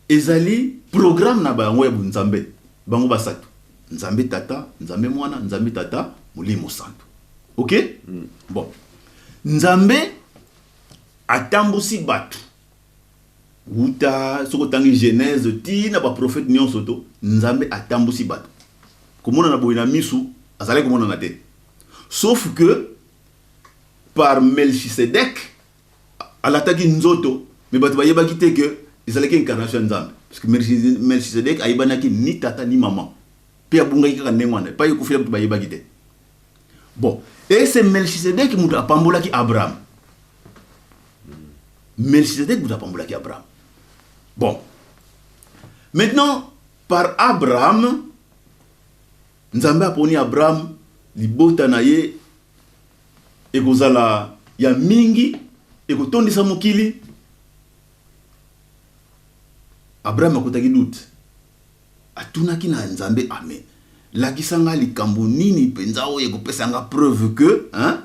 ezali programme na bango ya bunzambe, bango basato: Nzambe Tata, Nzambe Mwana, Nzambe Tata Molimo Santo. Ok. Bon, Nzambe atambusi bato wuta, soki otangi Genèse ti na baprofete nyonso to, Nzambe atambusi bato. Komonana boye na misu azalaki komonana te, sauf que par Melchisedek alataki nzoto, mais bato bayebaki te ke ezalaki incarnation ya Nzambe, parce que Melchisedek ayebanaki ni tata ni mama, mpe abungaki kaka ndenge wana epai ekufila, bato bayebaki te. Bon, et c'est Melchisedek moto apambolaki Abraham. Melchisedek moto apambolaki Abraham. Bon, maintenant, par Abraham, Nzambe aponi Abraham, libota na ye ekozala ya mingi, ekotondisa mokili. Abraham akotaki doute, atunaki na Nzambe: "Ame, lakisa nga likambo nini mpenza oyo ekopesa nga preuve que, hein,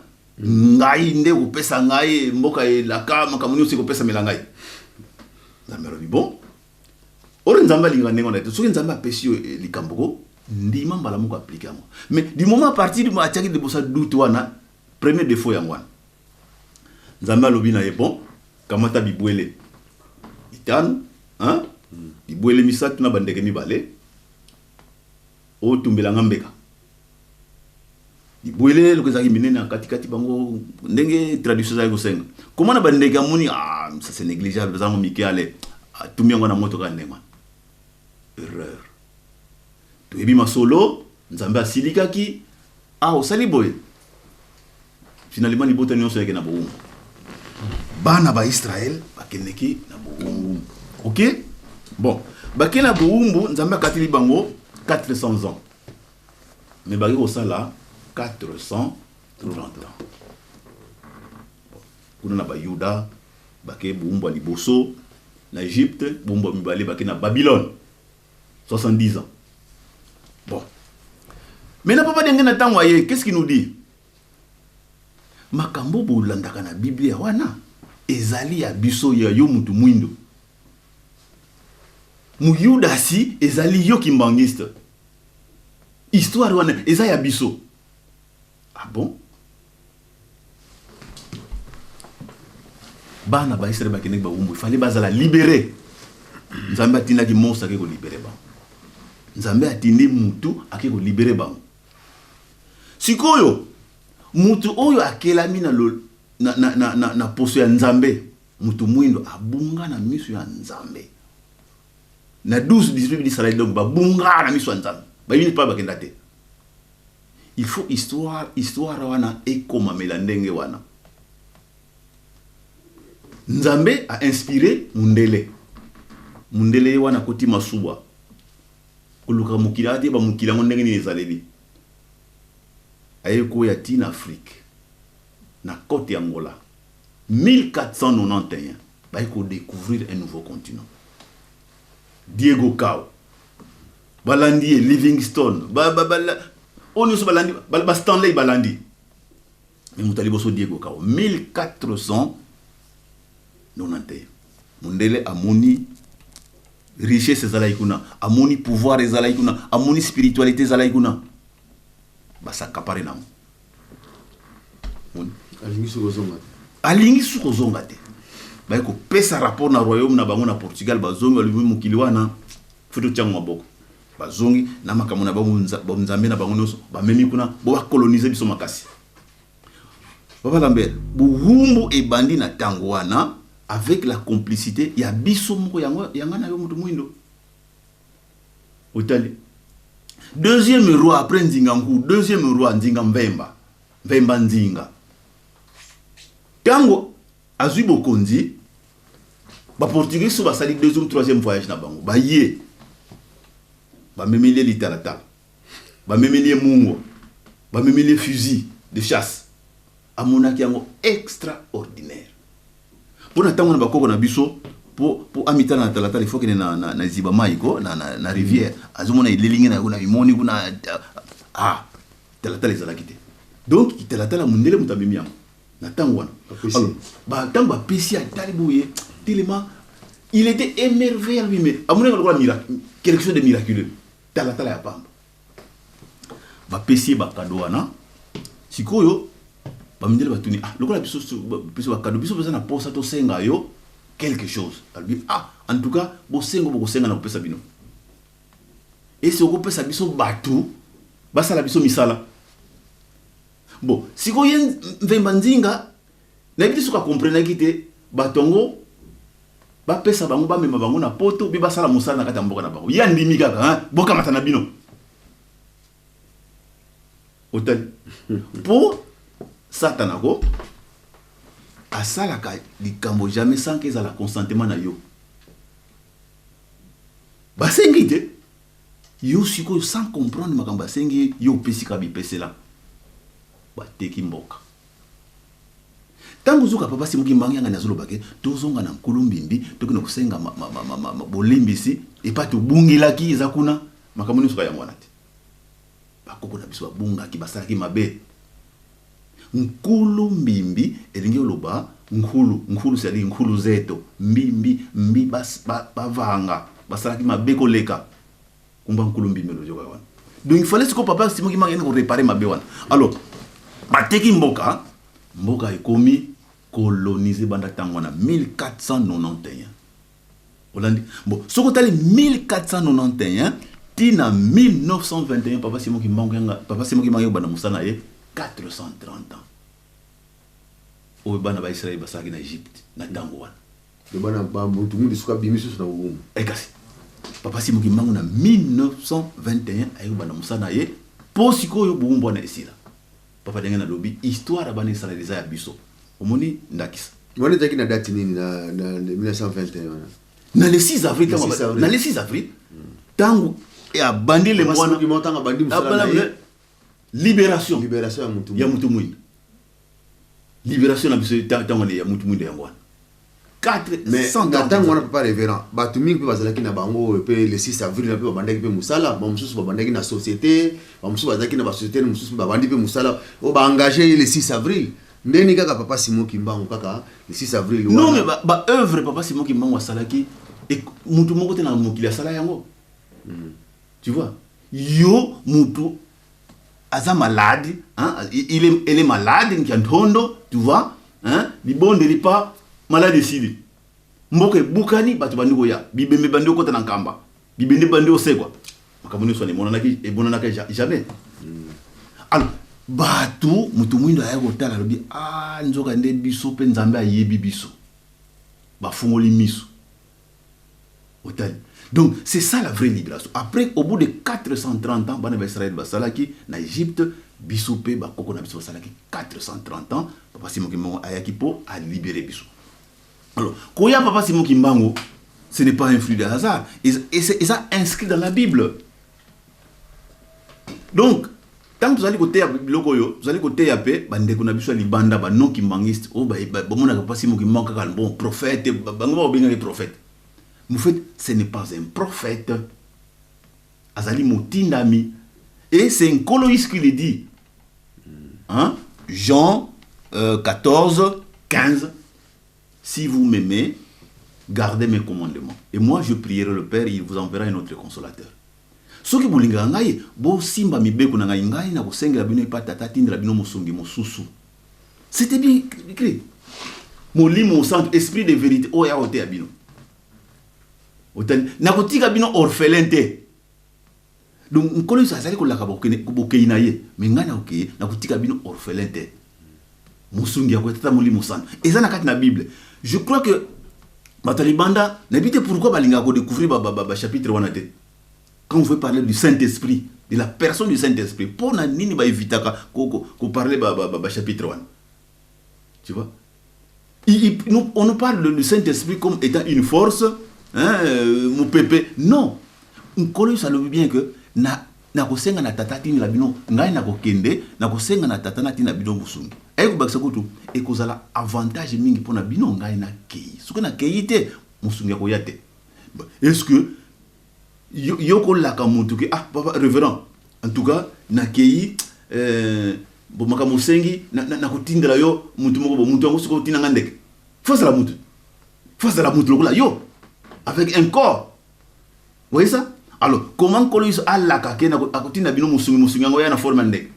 ngai nde ekopesa ngai mboka elaka, makambo nyonso ekopesamela ngai?" Nzambe alobi: "Bon." Oyo Nzambe alingaka ndenge wana te. Soki Nzambe apesi yo likambo ko ndima mbala moko, aplike yango. Mais du moment, à partir du moment atiaki liboso doute wana, premier défaut yango wana. Nzambe alobi na ye: "Bon, kamata bibwele 5, hein? Bibwele 3 na bandeke 2, otumbelanga mbeka." Bibwele eloko ezalaki minene na katikati, bango ndenge tradition ezalaki kosenga. Koma na bandeke, amoni: "Ah, ça c'est négligeable, ezango mike." Ale atumbi yango na moto kaka ndenge wana. Erreur. Toyebi masolo, Nzambe asilikaki: "Ah, osali boye." Finalement libota nyonso yake na bowumbu, bana baisraele bakendeki na bowumbu. Ok, bon, bake na bowumbu, Nzambe akateli bango 400 ans, mais bake kosala 430 ans. Bon, kuna na bayuda bake bowumbu ya liboso na Egypte, bowumbu ya mibale bake na Babylone, 70 ans. Bon, maintenant papa Ndenge na ntango aye, qu'est-ce qu'il nous dit? Makambo bolandaka na Biblia wana ezali ya biso, ya yo mutu mwindo muyudasi, ezali yo kimbangiste, histoire wana eza ya biso. Ah bon, bana baisraele bakendeki bawumbu, ifale bazala libéré. Nzambe atindaki Mose ake kolibere bango. Nzambe atindi mutu ake kolibere bango. Sikoyo mutu oyo akelami na poso ya Nzambe, mutu mwindo abunga na miso ya Nzambe na 12 18 d'Israël. Donc babunga na miso ya Nzambe, bayebi mpa bakenda te. Il faut histoire wana ekomamela ndenge wana. Nzambe a inspiré mundele. Mundele ye wana akoti masuwa koluka mokili, ate bamokili yango ndenge nini ezaleli. Aye koya ti na Afrique, na côte ya Angola, 1491. Baye kodécouvrir un nouveau continent. Diego Cao balandi ye, Livingstone, oyo nyonso balandi, ba Stanley balandi, mais moto ya liboso Diego Cao, 1491. Mondele amoni richesse ezalaki kuna, amoni pouvoir ezalaki kuna, amoni spiritualité ezalaki kuna, bas'accaparer nango. Alingi soki ozonga te. Alingi soki kozonga te. Baye kopesa rapport na royaume na bango na Portugal. Bazongi, balobi mokili wana fo totiango maboko. Bazongi na makambo na bango, nzambe na bango nyonso bamemi kuna, bo bacoloniser biso makasi. Papa Lambert, buhumbu ebandi na ntango wana avec la complicité ya biso moko, yango yanga na yo moto mwindo. Otali deuxième roi après Nzinga Nku, deuxième roi Nzinga Mvemba, Mvemba Nzinga, ntango azwi bokonzi, Baportugais so basali deuxième, troisième voyage na bango, baye bamemeli ye litalatala, bamemeli ye mungwa, bamemeli ye fusil de chasse. Amonaki yango extraordinaire mpo na ntango na bakoko na biso, po amitala na talatala, il faut kende na ziba mai ko na rivière. Azomona elelingi na yango na mimoni kuna. Ah, talatala ezalaki te. Donc talatala, mondele moto amemi yango na ntango wana. Alors ntango bapesi, atali boye telema, il était émerveillé. Alobi mais amonaki lokola miracle, quelque chose de miraculeux, talatala ya pamba. Bapesi ye bacadeaux wana. Sikoyo bamindele batuni: "Ah, lokola biso biso bacadeaux, biso mpenza na posa tosenga yo quelque chose." Alobi: "Ah, en tout cas bosengo bokosenga na kopesa bino, esi okopesa biso bato basala biso misala." Bon, sikoyo ye Mvemba Nzinga, nayebi te soki akomprenaki te, bato yango bapesa bango, bamema bango na Poto mpe basala mosala na kati ya mboka na bango. Ye andimi kaka, bokamata na bino. Otali mpo Satana ko asalaka likambo jamais sans que ezala consentement na yo. Basengi te, yo sikoyo sans comprendre makambo asengi yo, opesi kaka bipesela. Bateki mboka. Ntango ozoka Papa Simon Kimbangu yangani azoloba ke tozonga na Nkulu Mbimbi, tokende kosenga bolimbisi epai tobungelaki, eza kuna makambo nyonso ka yango wana te. Bakoko na biso babungaki, basalaki mabe. Nkulu Mbimbi elingi oloba nkulu, nkulu, c'est-à-dire nkulu zeto mbimbi mbi bavanga basalaki mabe koleka kumba Nkulu Mbimbi elozoka wana. Donc il fallait sikoyo Papa Simon Kimbangu akende koréparer mabe wana. Alors bateki mboka, mboka ekomi colonisé banda ntango wana 1491. Olandi? Bon, soki otali 1491 ntina 1921, Papa Simon Kimbangu yanga, Papa Simon Kimbangu yobanda mosala na ye, 430 ans oyo bana Baisraele basalaki na Egypte na ntango wana. Bana bamutu mundu soki abimi susu na bobumu. Kasi Papa Simon Kimbangu na 1921 aye kobanda mosala na ye, mpo sikoyo bowumbu wana esila. Papa, ndenge nalobi, histoire ya bana Israele eza ya biso. Omoni ndakisa. Wana ezalaki na date nini na 1921 wana? Na le 6 avril. Le 6 avril. Na le 6 avril, ntango abandi elembo wana. Ntango abandi mosala na ye. Libération. Libération ya mutu. Ya mutu mwindo. Libération na biso ntango ya mutu mwindo yango wana. Mais na ntango wana, papa révérend, bato mingi mpe bazalaki na bango mpe le 6 avril mpe babandaki mpe mosala. Bamosusu babandaki na société, bamosusu bazalaki na basociété mosusu, mpe babandi mpe mosala oyo baengage ye le 6 avril. Ndeni kaka Papa Simon Kimbangu kaka le 6 avril? Non, mais baœuvre Papa Simon Kimbangu asalaki, mutu moko te na mokili asala yango. Tu vois, yo mutu aza malade, hein? Elle est malade nkia ntondo, tu vois, hein? Libondeli pa malade esili, mboka ebukani, bato bandi koya, bibembe bandi okota na nkamba, bibende bandi osekwa, makambo nyonso wana emonanaki, emonanaka jamais. Alors bato, moto mwindo aya kotala, alobi: "Ah, nzoka nde biso mpe Nzambe ayebi biso." Bafungoli miso, otali. Donc c'est ça la vraie libération. Après, au bout de 430 ans, bana baisraele basalaki na Égypte, biso mpe bakoko na biso basalaki 430 ans. Papa Simon Kimbangu ayaki mpo alibérer biso. Alors koya Papa Simon Kimbangu, ce n'est pas un fruit de hasard, et c'est inscrit dans la Bible. Donc Ntango tozali koteya biloko oyo, tozali koteya mpe bandeko na biso ya libanda, ba non kimbanguiste oyo bamonaka Papa Simon Kimbangu kaka bon prophète, bango babengaki prophète. Mais en fait, ce n'est pas un prophète. Azali motindami. Et c'est Nkolo Yesu qui le dit. Hein? Jean 14, 15. Si vous m'aimez, gardez mes commandements. Et moi, je prierai le Père, il vous enverra un autre consolateur. Soki bolingaka ngai, bosimba mibeko na ngai, ngai nakosengela bino epa Tata atindela bino mosungi mosusu. C'était bien écrit. Molimo Mosantu, esprit de vérité, oyo ya koteya bino. Otali, nakotika bino orphelin te. Donc Nkolo Yesu azali kolaka bokei na ye, mais ngai nakokei, nakotika bino orphelin te. Mosungi ya Tata Molimo Santu. Eza na kati na Bible. Je crois que bato ya libanda, nayebi te pourquoi balingaka kodécouvrir ba chapitre wana te. Quand on veut parler du Saint-Esprit, de la personne du Saint-Esprit, pour na nini ba évitaka ko parler ba chapitre wana. Tu vois? On nous parle du Saint-Esprit comme étant une force, hein, mon pépé. Non. Nkolo Yesu alobi bien que na nakosenga na tata atinela bino, ngai nakokende, nakosenga na tata natinela bino mosungi. Aye kobakisa kutu, ekozala avantage mingi mpona bino ngai nakei. Soki nakei te, mosungi akoya te. Est-ce que yo kolaka motu ke, ah, papa révérend, en tout cas, nakei, bon, makambo osengi, nakotindela yo mutu moko bo, mutu yango soki otinda nga ndeke. Faut azala mutu. Faut azala mutu lokola yo. Avec un corps. Vous voyez ça? Alors, comment Nkolo Yesu alaka ke akotinda bino mosungi, mosungi yango ya na forme ya ndeke?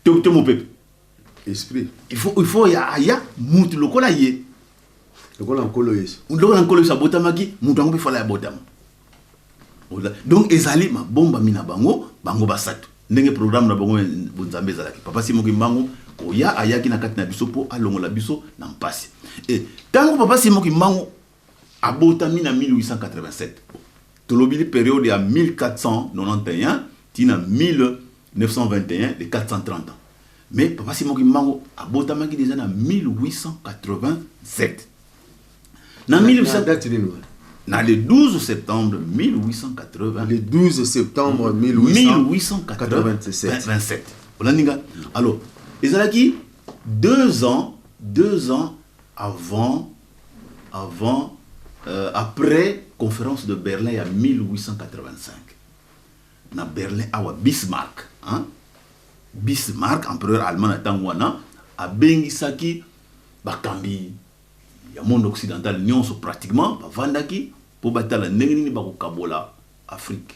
Te, te mopepe. Esprit. Il faut ya aya mutu lokola ye. Lokola Nkolo Yesu. Lokola Nkolo Yesu abotamaki, mutu yango mpe fala ya botama. Donc ezali mabombami na bango, bango basato. Ndenge programme na bango bonzambe ezalaki. Papa Simon Kimbangu koya ayaki na kati na biso po alongola biso na mpasi. Et tango Papa Simon Kimbangu abotami na 1887, tolobili période ya 1491 ti na 1921, de 430 ans. Mais Papa Simon Kimbangu abotamaki déjà na 1887. Na 1800 date nini wana? Na le 12 septembre 1880. Le 12 septembre 1887. 27. Olandi nga? Alors, ezalaki 2 ans, 2 ans avant, avant après conférence de Berlin ya 1885. Na Berlin awa Bismarck, hein? Bismarck, empereur allemand na tango wana, abengisaki bakambi ya monde occidental nyonso pratiquement bavandaki po batala ndenge nini bakokabola Afrique.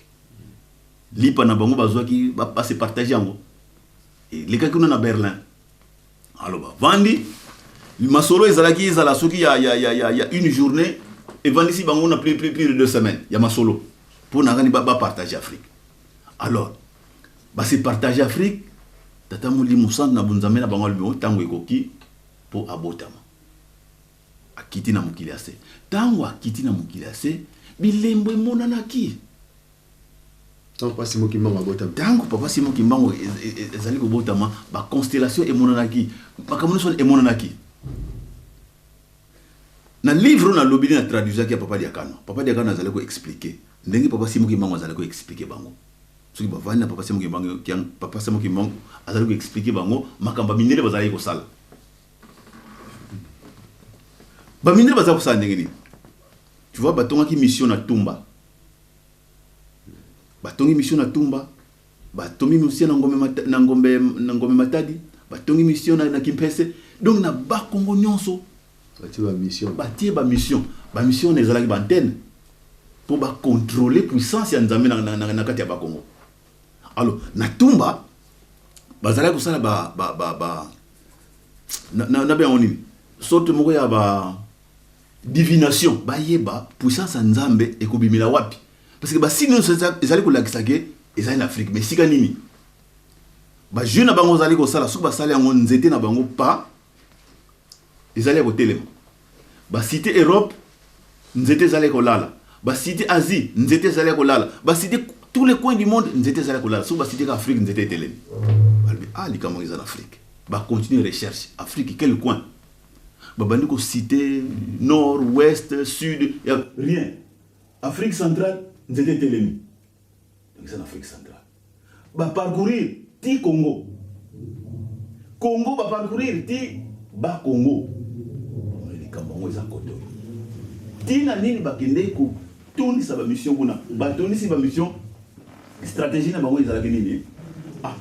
Lipa na bango bazwaki, ba se partager yango. Elekaki kuna na Berlin. Alors bavandi, masolo ezalaki ezala soki ya une journée, evandisi bango na plus de 2 semaines ya masolo po na ngani ba partager Afrique. Alors ba se partager Afrique, tata Molimo Santu na bonzambe na bango alobi, tango ekoki po abotama. Akiti na mokili ya se. Tango akiti na mokili ya se, bilembo emonanaki. Tango Papa Simon Kimbangu abotama. Tango Papa Simon Kimbangu ezali kobotama, ba constellation emonanaki, makambo nyonso emonanaki. Na livre oyo nalobi na traduisaki ya Papa Diakano. Papa Diakano azali ko expliquer ndenge Papa Simon Kimbangu azali ko expliquer bango. Soki bavandi na Papa Simon Kimbangu, Papa Simon Kimbangu azali ko expliquer bango makambo ya mindele bazalaki kosala. Ba mindele bazalaki kosala ndenge nini? Tu vois, batongaki mission na Tumba. Batongi mission na Tumba, batongi mission na Ngombe Mata-, na Ngombe, na Ngombe Matadi, batongi mission na Kimpese. Donc na Bakongo nyonso batie ba mission. Batie ba mission. Ba mission na ezalaki ba antenne pour ba contrôler puissance ya Nzambe na kati ya Bakongo. Alors na Tumba bazalaki kosala ba, ba, ba, ba, na, na, na bengo nini? Sorte moko ya ba divination, bayeba puissance ya Nzambe ekobimela wapi. Parce que ba signe nyonso ezali kolakisa ke ezali na Afrique, mais sika nini? Ba jeu na bango ezali kosala, soki basali yango nzete na bango pa ezali ya kotelema. Ba cité Europe nzete ezali kolala, ba cité Asie nzete ezali kolala, ba cité tous les coins du monde nzete ezali kolala. Soki ba cité ka Afrique nzete etelemi. Balobi, ah, likambo eza na Afrique. Ba continuer recherche. Afrique quel coin? Ba bandi ko citer nord, ouest, sud, ya rien. Afrique centrale nzete etelemi. Donc c'est en Afrique centrale. Baparcourir ti Congo, Congo baparcourir ti Bakongo. Likambo yango eza kote oyo. Ntina nini bakendeki kotondisa bamission kuna? Batondisi bamission, stratégie na bango ezalaki nini? Ah,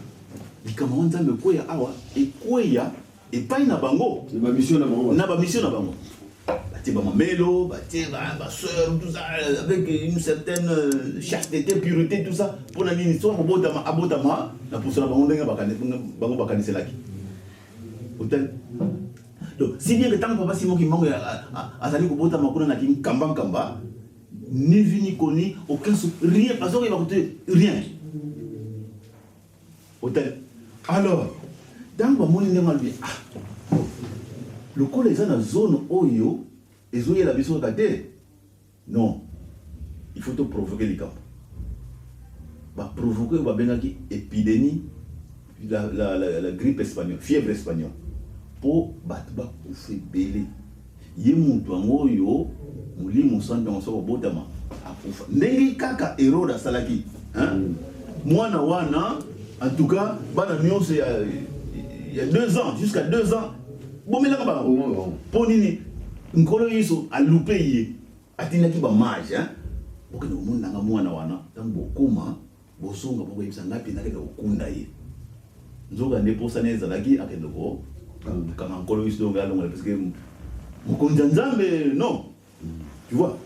likambo yango Nzambe ekweya awa, ekweya epai na bango, na bamission na bango. Na bamission na bango, batie bamamelo, batie basœur, tout ça, avec une certaine chasteté, pureté, tout ça. Mpona nini? Soki akobotama, abotama na poso na bango, ndenge bango bakaniselaki. Otali, donc si bien que ntango papa Simon Kimbangu azali kobotama kuna na Kinkamba Nkamba, ni vu ni connu, aucun rien, bazokoyeba kote rien. Otali, alors ntango bamoni ndenge alobi, ah, lokola eza na zone oyo ezoyela biso kaka te, non, il faut toprovoke likambo. Baprovoke oyo babengaki épidémie, la grippe espagnole, fièvre espagnole, mpo bato bakufa ebele. Ye moto yango oyo, Molimo Santu yango, soki obotama, akufa ndenge kaka Hérode asalaki, hein? Mwana wana, en tout cas bana nyonso ya 2 ans, jusqu'à 2 ans, bomelaka bango. Mpo nini? Nkolo Yesu alupe ye, atindaki bamage, hein? Bokende komonanga mwana wana, ntango bokóma, bozonga, bokoyebisa ngai mpe nakende kokunda ye. Nzoka nde posana ezalaki akende kokanga Nkolo Yesu, donc alongola, parce que mokonzi ya Nzambe, non, tu vois.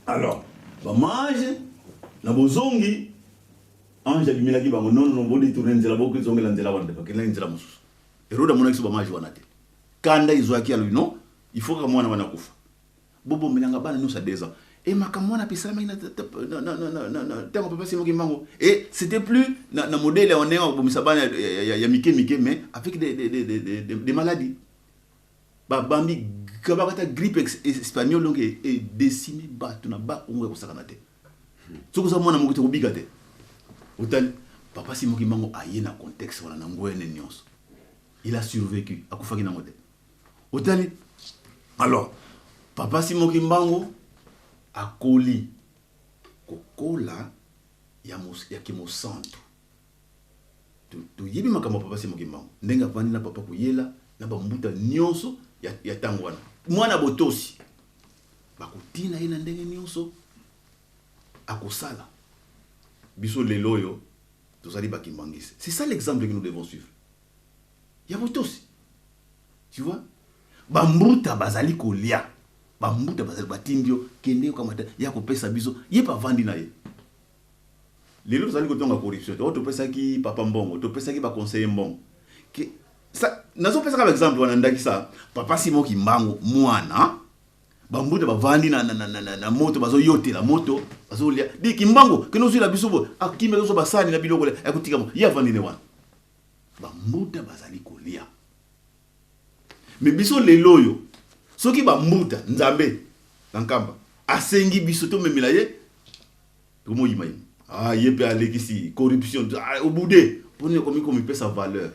Alors bamage na bozongi, ange abimelaki bango: non, non, bodétourne nzela, bokozongela nzela wana te. Bakendaki nzela mosusu. Hérode amonaki so bamage wana te, kanda ezwaki, alobi: non, il faut kaka mwana wana akufa, bobomelanga bana nyonso ya 2 ans. E makambo wana mpe esalamaki ntango papa Simon Kimbangu, et c'était plus na modèle ya ndenge akobomisa bana ya mike mike, mais avec des maladies. Babambi kabakata grippe espagnole, donc edécime bato na Bakongo ya kosakana te. Soki oza mwana moko te, kobika te. Otali, papa Simon Kimbangu aye na contexte wana na ngwene nyonso, il a survécu, akufaki nango te. Otali, alors papa Simon Kimbangu akoli kokola ya kimosantu. Toyebi makambo ya papa Simon Kimbangu, ndenge avandi na papa Koyela na bambuta nyonso ya ntango wana. Mwana botosi, bakotina ye na ndenge nyonso akosala. Biso lelo oyo tozali bakimbangisi, c'est ça l'exemple que nous devons suivre, ya botosi, tu vois. Bambuta bazali kolia, bambuta bazali, batindi yo: kende yokamata ya kopesa biso. Ye mpe avandi na ye. Lelo tozali kotonga corruption te. Oyo topesaki papa mbongo, topesaki baconseiller mbongo. Nazopesaka baexemple wana, ndakisa papa Simon Kimbangu mwana, bambuta bavandi na moto, bazoyotela moto, bazolia di Kimbangu: kende ozwila biso boye. Akimi, azozwa basani na biloko ya kotika mo. Ye avandi ne wana, bambuta bazali kolia. Me biso lelo oyo, soki bambuta Nzambe na Nkamba asengi biso tomemela ye, tokomoyima ye. Ah, ye mpe alekisi corruption. Ah, obude mponi ekomi komipesa valeur.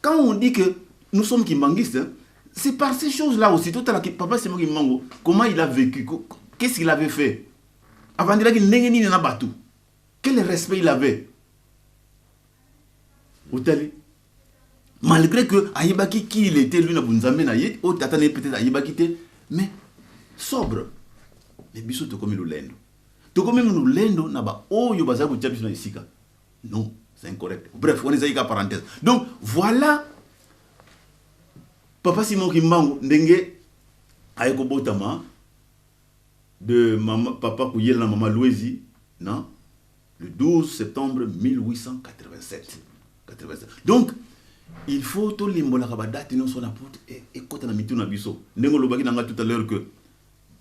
Quand on dit que nous sommes kimbanguistes, hein, c'est par ces choses-là aussi. Tout à l'heure, papa Simon Kimbangu, comment il a vécu, qu'est-ce qu'il avait fait, avandelaki ndenge nini na bato, quel respect il avait. Otali, malgré que ayebaki qui il était, lui, na bunzambe na ye, oyo tata na ye peut-être ayebaki te, mais sobre. Mais biso tokomi lolendo, tokomi lolendo na baoyo bazali kotia biso na esika. Non, c'est incorrect. Bref, wana ezali ka parenthèse. Donc voilà papa Simon Kimbangu, ndenge aye kobotama de mama, papa Kuyela na mama Louisi, na le 12 septembre 1887, 87. Donc il faut tolimbolaka badate nyonso wana po ekɔta na mitu na biso. Ndenge olobaki na nga tout à l'heure que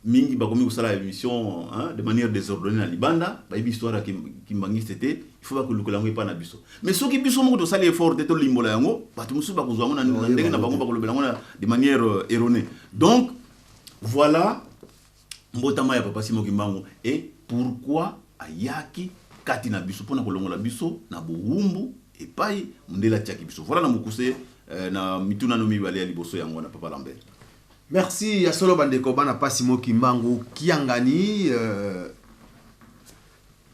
mingi bakomi kosala émission, hein, de manière désordonnée na libanda, bayebi histoire ya kimbangiste te. Il faut bakolukela yango epai na biso. Mais soki biso moko tosali effort te tolimbola yango, bato mosusu bakozwa yango na ndenge na bango, bakolobela yango de manière erronée. Donc voilà mbotama ya papa Simon Kimbangu et pourquoi ayaki kati na biso, mpona kolongola biso na bowumbu epai mondele atiaki biso. Voilà na mokuse na mituna no mibale ya liboso, yango wana, papa Lambert. Merci ya solo, bandeko bana pasi Simon Kimbangu Kiangani.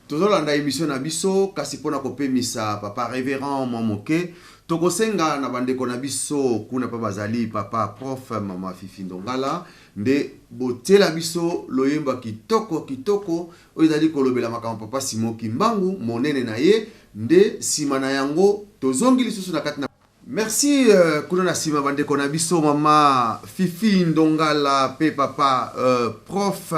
Tozolanda émission na biso, kasi mpona kopemisa papa révérend mwa moke, tokosenga na bandeko na biso kuna mpe bazali, papa prof, mama Fifi Ndongala, nde botiela biso loyembo ya kitoko kitoko oyo ezali kolobela makambo papa Simon Kimbangu, monene na ye. Nde nsima na yango tozongi lisusu na kati na. Merci. Kuna na nsima, bandeko na biso, mama Fifi Ndongala mpe papa prof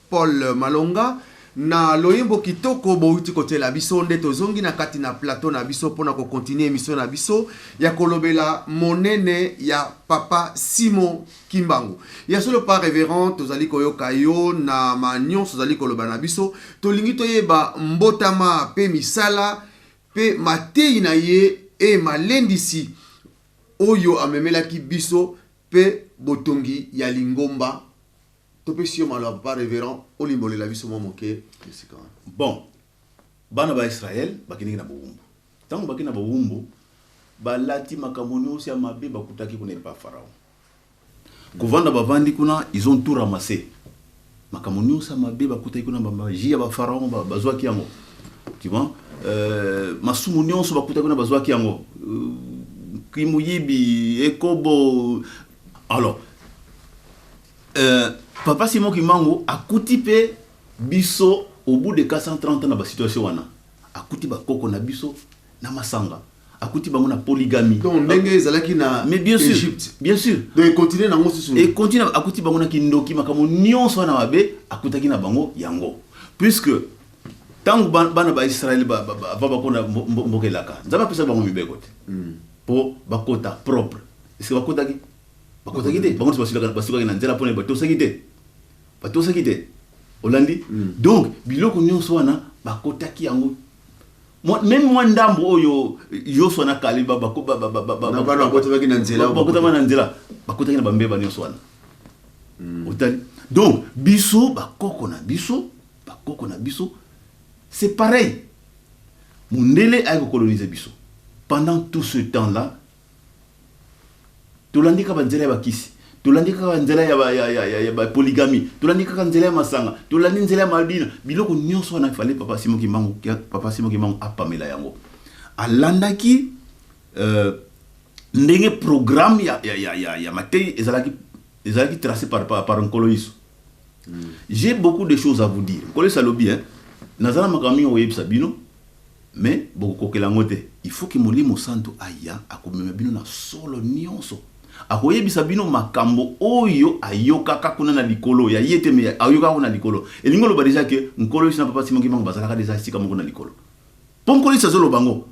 Paul Malonga, na loyembo kitoko bouti kotiela biso, nde tozongi na kati na plateau na biso mpona kocontinuer émission na biso ya kolobela monene ya papa Simon Kimbangu. Ya solo, pa révérend, tozali koyoka yo na manyonso ozali koloba na biso. Tolingi toyeba mbotama mpe misala mpe mateyi na ye e malendisi oyo amemelaki biso mpe botongi ya lingomba. Topesi yo maloba, papa révérend, olimbolela biso mwa moke esika wana. Bon, bana ba Israel bakendeki na bowumbu. Ntango bakei na bowumbu, balati makambo nyonso ya mabe bakutaki kuna epa Pharaon. Kovanda, bavandi kuna, ils ont tout ramassé, makambo nyonso ya mabe bakutaki kuna, bamagie ya bapharaon bazwaki yango, tu vois, masumu nyonso bakutaki kuna, bazwaki yango, kimuyibi, ekobo. Alors papa Simon Kimbangu akuti mpe biso au bout de 430 ans na basituation wana. Akuti bakoko na biso na masanga, akuti bango na polygamie. Donc ndenge ezalaki na Mais bien sûr. Égypte. Bien sûr. Donc econtinuer nango susu. Econtinuer. Akuti bango na kindoki, makambo nyonso wana mabe akutaki na bango yango, puisque ntango bana baisraele avant bakota mboka elaka, Nzambe apesaki bango mibeko te mpo bakota propre. Est-ce bakotaki? Bakotaki te. Bango nyonso basukaki na nzela mpona batosaki te, batosaki te. Olandi? Donc biloko nyonso wana bakotaki yango. Même mwa ndambo oyo Yosua na Kaleb Na bana bakotamaki na nzela. Bakotama na nzela, bakotaki na bambeba nyonso wana. Otali? Donc biso, bakoko na biso, bakoko na biso, c'est pareil. Mondele ayaki kocoloniser biso. Pendant tout ce temps là tolandi kaka banzela ya bakisi, tolandi kaka banzela ya bapolygamie, tolandi kaka nzela ya masanga, tolandi nzela ya mabina, biloko nyonso wana. Fallait papa Simon Kimbangu, papa Simon Kimbangu apamela yango. Alandaki ndenge programme ya matei ezalaki tracé par Nkolo Yesu. J'ai beaucoup de choses à vous dire. Nkolo Yesu alobi, hein, naza na makambo mingi koyebisa bino, mais bokokokela yango te. Il faut que Molimo Santo aya, akomema bino na solo nyonso, akoyebisa bino makambo oyo ayokaka kuna na likolo ya ye te, mais ayokaka kuna na likolo. Elingi oloba déjà ke Nkolo Yesu na papa Simon Kimbangu bazalaka déjà esika moko na likolo, mpo Nkolo Yesu azoloba ngo.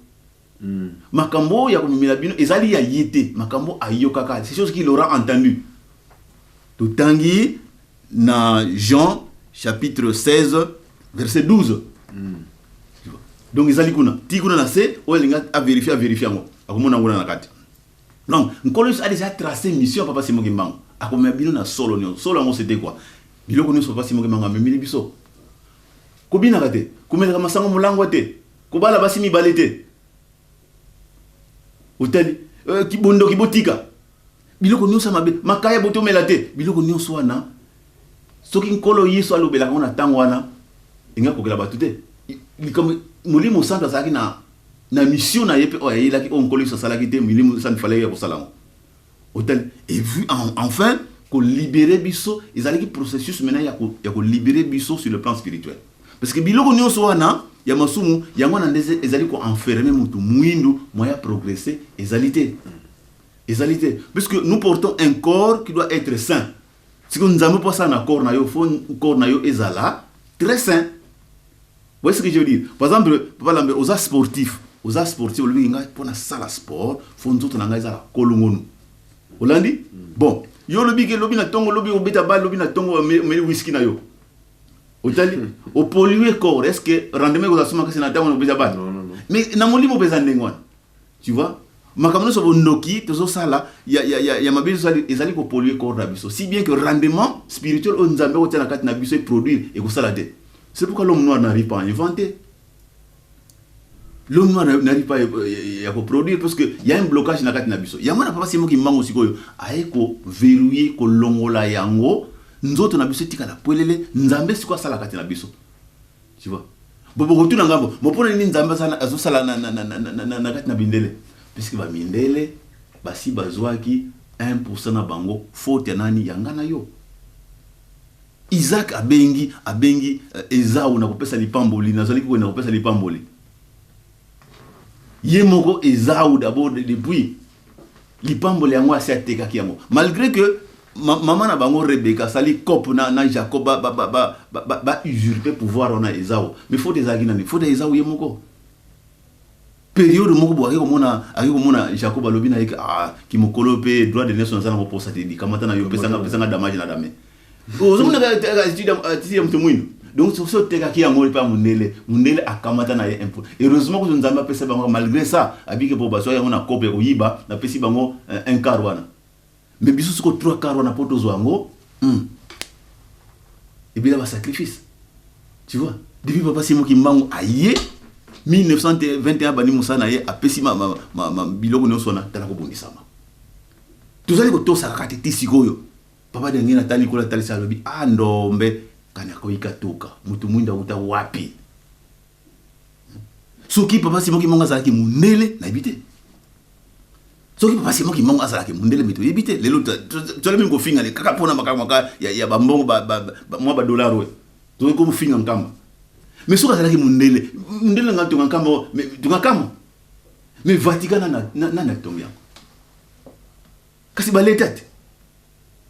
Makambo oyo ya komemela bino ezali ya ye te, makambo ayokaka, c'est chose qu'il aura entendu. Totangi na Jean chapitre 16 verset 12. Donc ezali kuna, ti kuna na se, oyo alingi avérifier, avérifier yango, akomona yango na kati. Donc Nkolo Yesu a déjà tracé mission ya papa Simon Kimbangu: akomema bino na solo nyonso. Solo yango, c'était quoi? Biloko nyonso papa Simon Kimbangu amemeli biso: kobinaka te, komelaka masango molangwa te, kobala basi mibale te. Otali? Kibondoki botika, biloko nyonso ya mabe, makaya botomela te. Biloko nyonso wana, soki Nkolo Yesu alobelaka ngo na ntango wana, enga kokela bato te. Likambo, Molimo Santo azalaki na mission na ye mpe oyo ayelaki, oyo Nkolo Yesu asalaki te, Molimo Santo fallait ya kosala yango. Otali? Et vu enfin kolibérer biso, ezalaki processus maintenant ya kolibérer biso sur le plan spirituel, parce que biloko nyonso wana ya masumu, yango wana nde ezali koenfermer motu mwindu, moyen ya progresser ezali te, ezali te, puisque nous portons un corps qui doit être saint. Sikoyo Nzambe mpo asala na corps na yo, faut corps na yo ezala très saint. Vous voyez ce que je veux dire? Par exemple, papa Lambert, oza sportif, oza sportif, olobi ngai mpo nasala sport, faut nzoto na ngai ezala kolongonu. Olandi? Bon, yo olobi ke lobi na ntongo, lobi obeta balle, lobi na ntongo omeli whisky na yo. Otali? Opolluer corps, est-ce que rendement ekozala soma kasi na ntango obeta balle? Non, non, non. Mais na molimo mpe eza ndenge wana, tu vois? Makambo nyonso bondoki tozosala ya mabe tozosala ezali kopolluer corps na biso, si bien que rendement spirituel oyo Nzambe akotia na kati na biso eproduire ekosala te. C'est pourquoi l'homme noir n'arrive pas à inventer, l'homme noir n'arrive pas ya koproduire, parce que y a un blocage na kati na biso. Yango na papa Simon Kimbangu sikoyo aye koverrouiller, kolongola yango, nzoto na biso etikala pwelele, Nzambe sikoyo asala kati na biso, tu vois? Bokotuna ngambo mopona nini Nzambe azosala na kati na mindele, puisque bamindele basi bazwaki 1% na bango. Faute ya nani? Ya nga na yo. Isaac abengi Ezau na kopesa lipamboli, nazalaki kokende kopesa lipamboli. Ye moko Ezau d'abord, depuis lipamboli yango, asi atekaki yango, malgré que mama na bango Rebeka asali coop na Jacob, ba usurpe ba, ba, ba, ba pouvoir wana Ezau. Mais faute ezalaki nani? Faute ya Ezau ye moko. Période moko bo ake komona Jacob, alobi na ye: "Ah, kimokolo mpe droit de naissance naza nango posa te, likamata na yo, pesanga damage na dame." Ozomona attitude ya moto mwindu. Donc soki otekaki yango mpe ya mondele, mondele akamata na ye impôt. Heureusement kutu Nzambe apesa bango malgré ça, abiki po bazwaki yango na coop ya koyiba, napesi bango un quart wana. Mais biso siko trois quart wana, mpo tozwa yango, ebela ba sacrifice, tu vois. Depuis Papa Simon Kimbangu aye 1921, bandi mosala na ye, apesi biloko nyonso wana. Tala kobundisama, tozali kotosaka kaka te. Ti sikoyo Papa Ndenge natali kola atalisi, alobi: "A ndombe kani akoyika toka moto mwindu auta wapi?" Soki Papa Simon Kimbangu azalaki mondele, nayebi te. Soki Papa Simon Kimbangu azalaki mondele, me toyebi te. Lelo tozali mingi kofinga kaka mpona makambo ya bambongo, mwa ba dollar oyo tokoki komofinga nkamba. Mais soki azalaki mondele, mondele nga tonga nkamba, tonga nkamba. Mais Vatican, nani atongi yango? Kasi baleta te,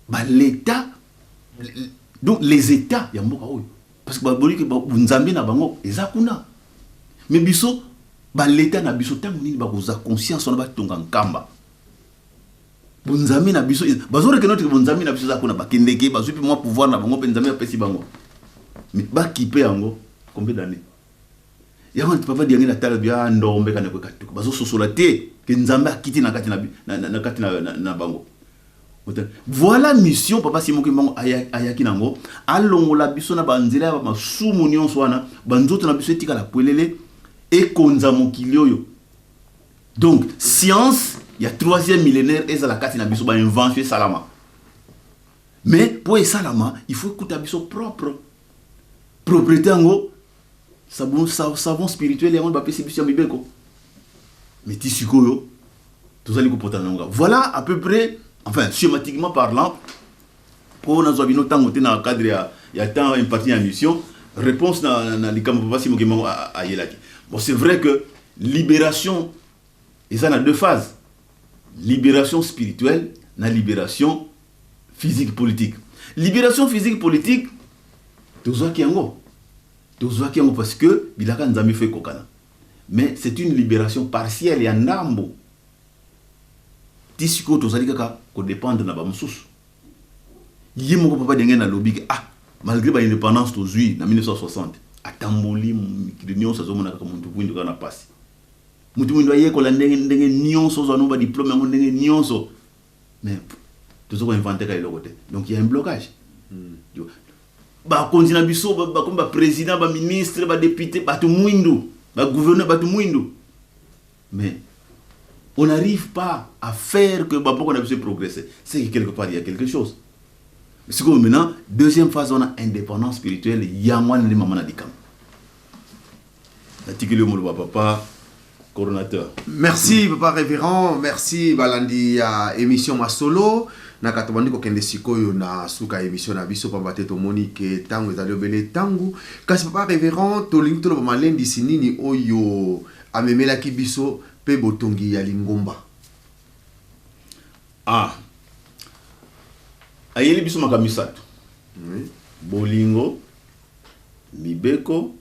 baleta, donc les états ya mboka oyo, parce que baboliki Nzambe na bango eza kuna. Mais biso, baleta na biso, ntango nini bakozwa conscience wana, batonga nkamba? Bonzambe na biso, bazo reconnaître que bonzambe na biso eza kuna. Bakendeke, bazwi mpe mwa pouvoir na bango, mpe Nzambe apesi bango, mais bakipe yango combien d'années? Yango Papa Diangi na tala bia ndombe kana kweka tuka, bazososola te ke Nzambe akiti na kati na kati na bango. Voilà mission Papa Simon Kimbangu ayaki nango: alongola biso na banzela ya masumu nyonso wana, banzoto na biso etikala pwelele, ekonza mokili oyo. Donc science ya troisième millénaire ezala kati na biso, ba invention esalama. Mais mpo esalama, il faut ekuta biso propre. Propreté yango, savon, savon spirituel yango bapesi biso ya mibeko. Mais ti sikoyo tozali kopotana nango. Voilà à peu près, enfin schématiquement parlant, mpo nazwa bino ntango te na cadre ya temps imparti ya mission. Réponse na likambo Papa Simon Kimbangu ayelaki, bon, c'est vrai que libération eza na deux phases: libération spirituelle na libération physique politique. Libération physique politique, tozwaki yango parce que bilaka Nzambe fo ekokana. Mais c'est une libération partielle, ya ndambo. Ti sikoyo tozali kaka ko dépendre na bamosusu. Ye moko Papa Ndenge nalobi ke ah, malgré ba indépendance tozwi na 1960, atamboli mikili nyonso, azomona kaka motu mwindu kaka na pasi. Motu mwindu ayekola ndenge ndenge nyonso, ozwa no ba diplôme yango ndenge nyonso, mais toza ko inventer ka eloko te. Donc il y a un blocage. Bakonzi na biso, bakomi ba président, ba ministre, ba député, bato mwindu, ba gouverneur, bato mwindu, mais on n'arrive pas à faire que bamboka na biso progresser. C'est que quelque part il y a quelque chose. Sikoyo maintenant, deuxième phase wana, indépendance spirituelle, yango wana nde mama na likambo. Natikeli yo moloba, papa coordonnateur. Merci, papa révérend. Merci balandi ya émission Masolo. Na kati bandi kokende sikoyo na suka ya émission na biso, pamba te tomoni ke ntango ezali obele ntango. Kasi papa révérend, tolingi toloba malendisi nini oyo amemelaki biso mpe botongi ya lingomba? Ah, ayeli biso makambo misato: bolingo, mibeko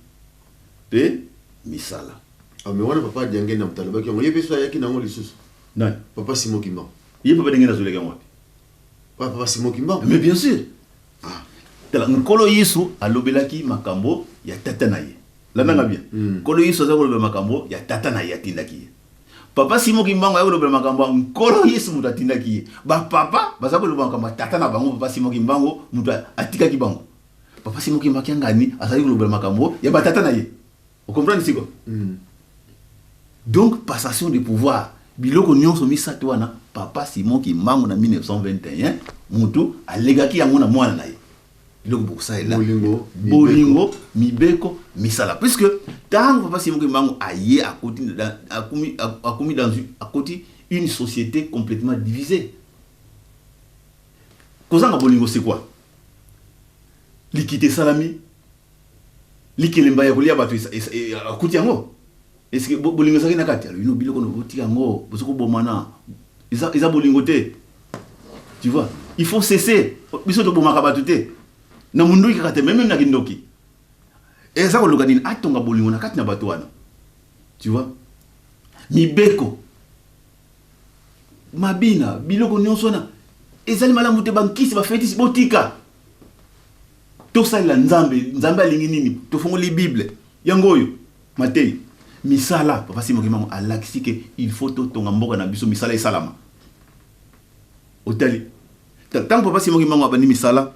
mpe misala. Ah, mais wana Papa Diange na moto alobaki yango, ye mpe so ayaki nango lisusu. Nani? Papa Simon Kimbangu. Ye Papa Ndenge nazoleka yango wapi? Papa Simon Kimbangu. Mais bien sûr. Tala, Nkolo Yesu alobelaki makambo ya tata na ye. Landanga bien. Nkolo Yesu aza kolobela makambo ya tata na ye atindaki ye. Papa Simon Kimbangu aza kolobela makambo ya Nkolo Yesu moto atindaki ye. Bapapa baza koloba makambo ya tata na bango. Papa Simon Kimbangu moto atikaki bango. Papa Simon Kimbangu kiangani azali kolobela makambo ya batata na ye. O comprendre siko? Donc passation de pouvoir, biloko nyonso misato wana, Papa Simon Kimbangu na 1921 moto alekaki yango na mwana na ye. Biloko bokosalela. Bolingo. Bolingo, mibeko, misala, puisque ntango papa Simon Kimbangu aye, akoti akomi dans akoti une société complètement divisée. Kozanga bolingo, c'est quoi? Likita esalami, likelemba ya kolia bato akuti yango. Est-ce bolingo ezalaki na kati? Alobi: "No, biloko no botika yango, boza kobomana, eza bolingo te." Tu vois, il faut cesser. Biso tobomaka bato te na munduki kaka te, même na kindoki. Eza koluka nini? Atonga bolingo na kati na bato wana, tu vois. Mibeko, mabina, biloko nyonso wana ezali malamu te. Bankisi, bafetisi, botika. Tosalela Nzambe. Nzambe alingi nini? Tofongoli Bible, yango oyo matei. Misala, papa Simon Kimbangu alakisi ke il faut totonga mboka na biso, misala esalama. Otali ntango papa Simon Kimbangu abandi misala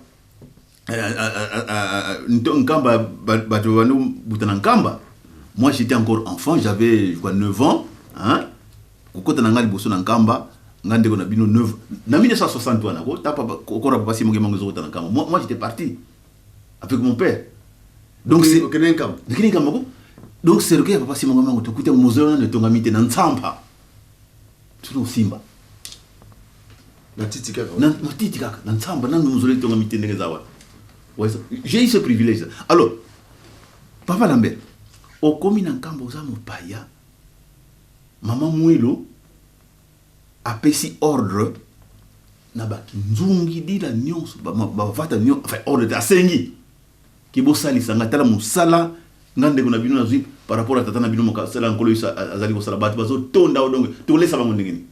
Nkamba, bato bandi buta na Nkamba. Moi, j'étais encore enfant, j'avais quoi, 9 ans, hein? Kokota na ngai liboso na Nkamba, nga ndeko na bino, 9 na 1960 wana ko ta papa okora, papa Simon Kimbangu ezokota na Nkamba. Moi, j'étais parti avec mon père. Donc c'est okende Nkamba. Nakende Nkamba ko. Donc cercueil ya papa Simon Kimbangu, tokuta mausolée wana etongami te na Nsampa, tuna osimba. Matiti kaka. Na matiti kaka na Ntsamba, nanu mausolée etongami te ndenge eza wana. Ouais, j'ai eu ce privilège. Alors, papa Lambert, okomi na Nkamba, oza mopaya. Mama Mwilo apesi ordre na bakinzungi dila nyonso, bavata nyonso, enfin ordre te, asengi ke bosalisa nga. Tala mosala nga ndeko na bino nazwi par rapport à tata na bino, mosala Nkolo Yesu azali kosala. Bato bazotonda o, donc tokolesa bango ndenge nini?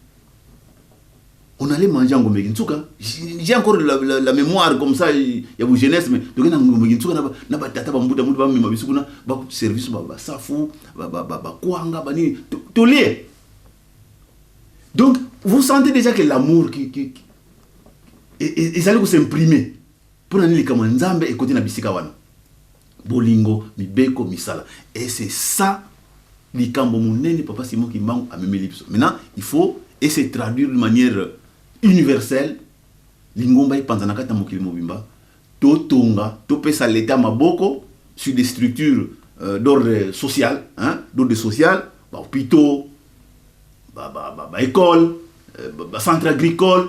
On allait manger en Ngombe Kinsuka. J'ai encore la mémoire comme ça ya bu jeunesse, mais tokende na Ngombe Kinsuka na batata bambuta mutu, bamema biso kuna, ba service, ba basafu, ba bakwanga, banini, tolie. Donc vous sentez déjà que l'amour qui ezali kos'imprimer. Mpona nini? Likambo ya Nzambe ekoti na bisika wana: bolingo, mibeko, misala. Et c'est ça likambo monene papa Simon Kimbangu amemeli biso. Maintenant, il faut et se traduire de manière universelle. Lingomba epanza na kati ya mokili mobimba. Totonga, topesa l'État maboko sur des structures d'ordre social, hein, d'ordre social, bahôpitaux, baécole, bacentre agricole,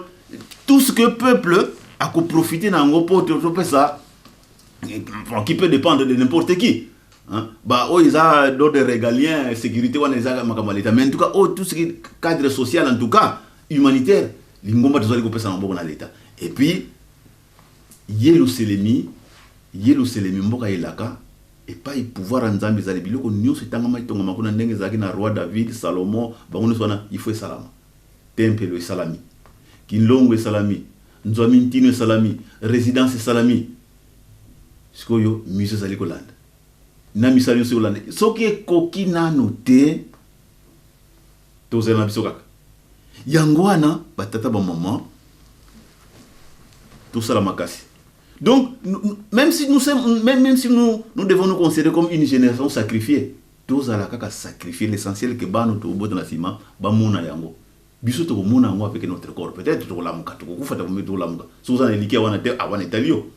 tout ce que peuple akoprofite na yango, mpo topesa qui peut dépendre de n'importe qui, hein. Ba oyo eza d'ordre régalien, sécurité wana eza makambo ya l'État, mais en tout cas oyo, tout ce qui cadre social, en tout cas humanitaire, lingomba tozali kopesa na maboko na l'État. Et puis Yelusalemi, Yelusalemi mboka elaka epai pouvoir ya Nzambe ezali. Biloko nyonso etangama, etongama kuna ndenge ezalaki na roi David, Salomon, bango nyonso wana. Il faut esalama. Tempelo esalami, Kinlongo esalami, Nzwami Ntino esalami, résidence esalami. Sikoyo musée ezali kolanda na misala nyonso ekolanda. Soki ekoki nano te, tozala na biso kaka yango wana. Batata, bamama, tosala makasi. Donc même si nous sommes, même si nous devons nous considérer comme une génération sacrifiée, tozala kaka sacrifié. L'essentiel ke bana tobota na nsima bamona yango. Biso tokomona yango avec notre corps, peut-être tokolamuka, tokokufa, tokolamuka. Soki oza na elikia wana te, awana etali yo,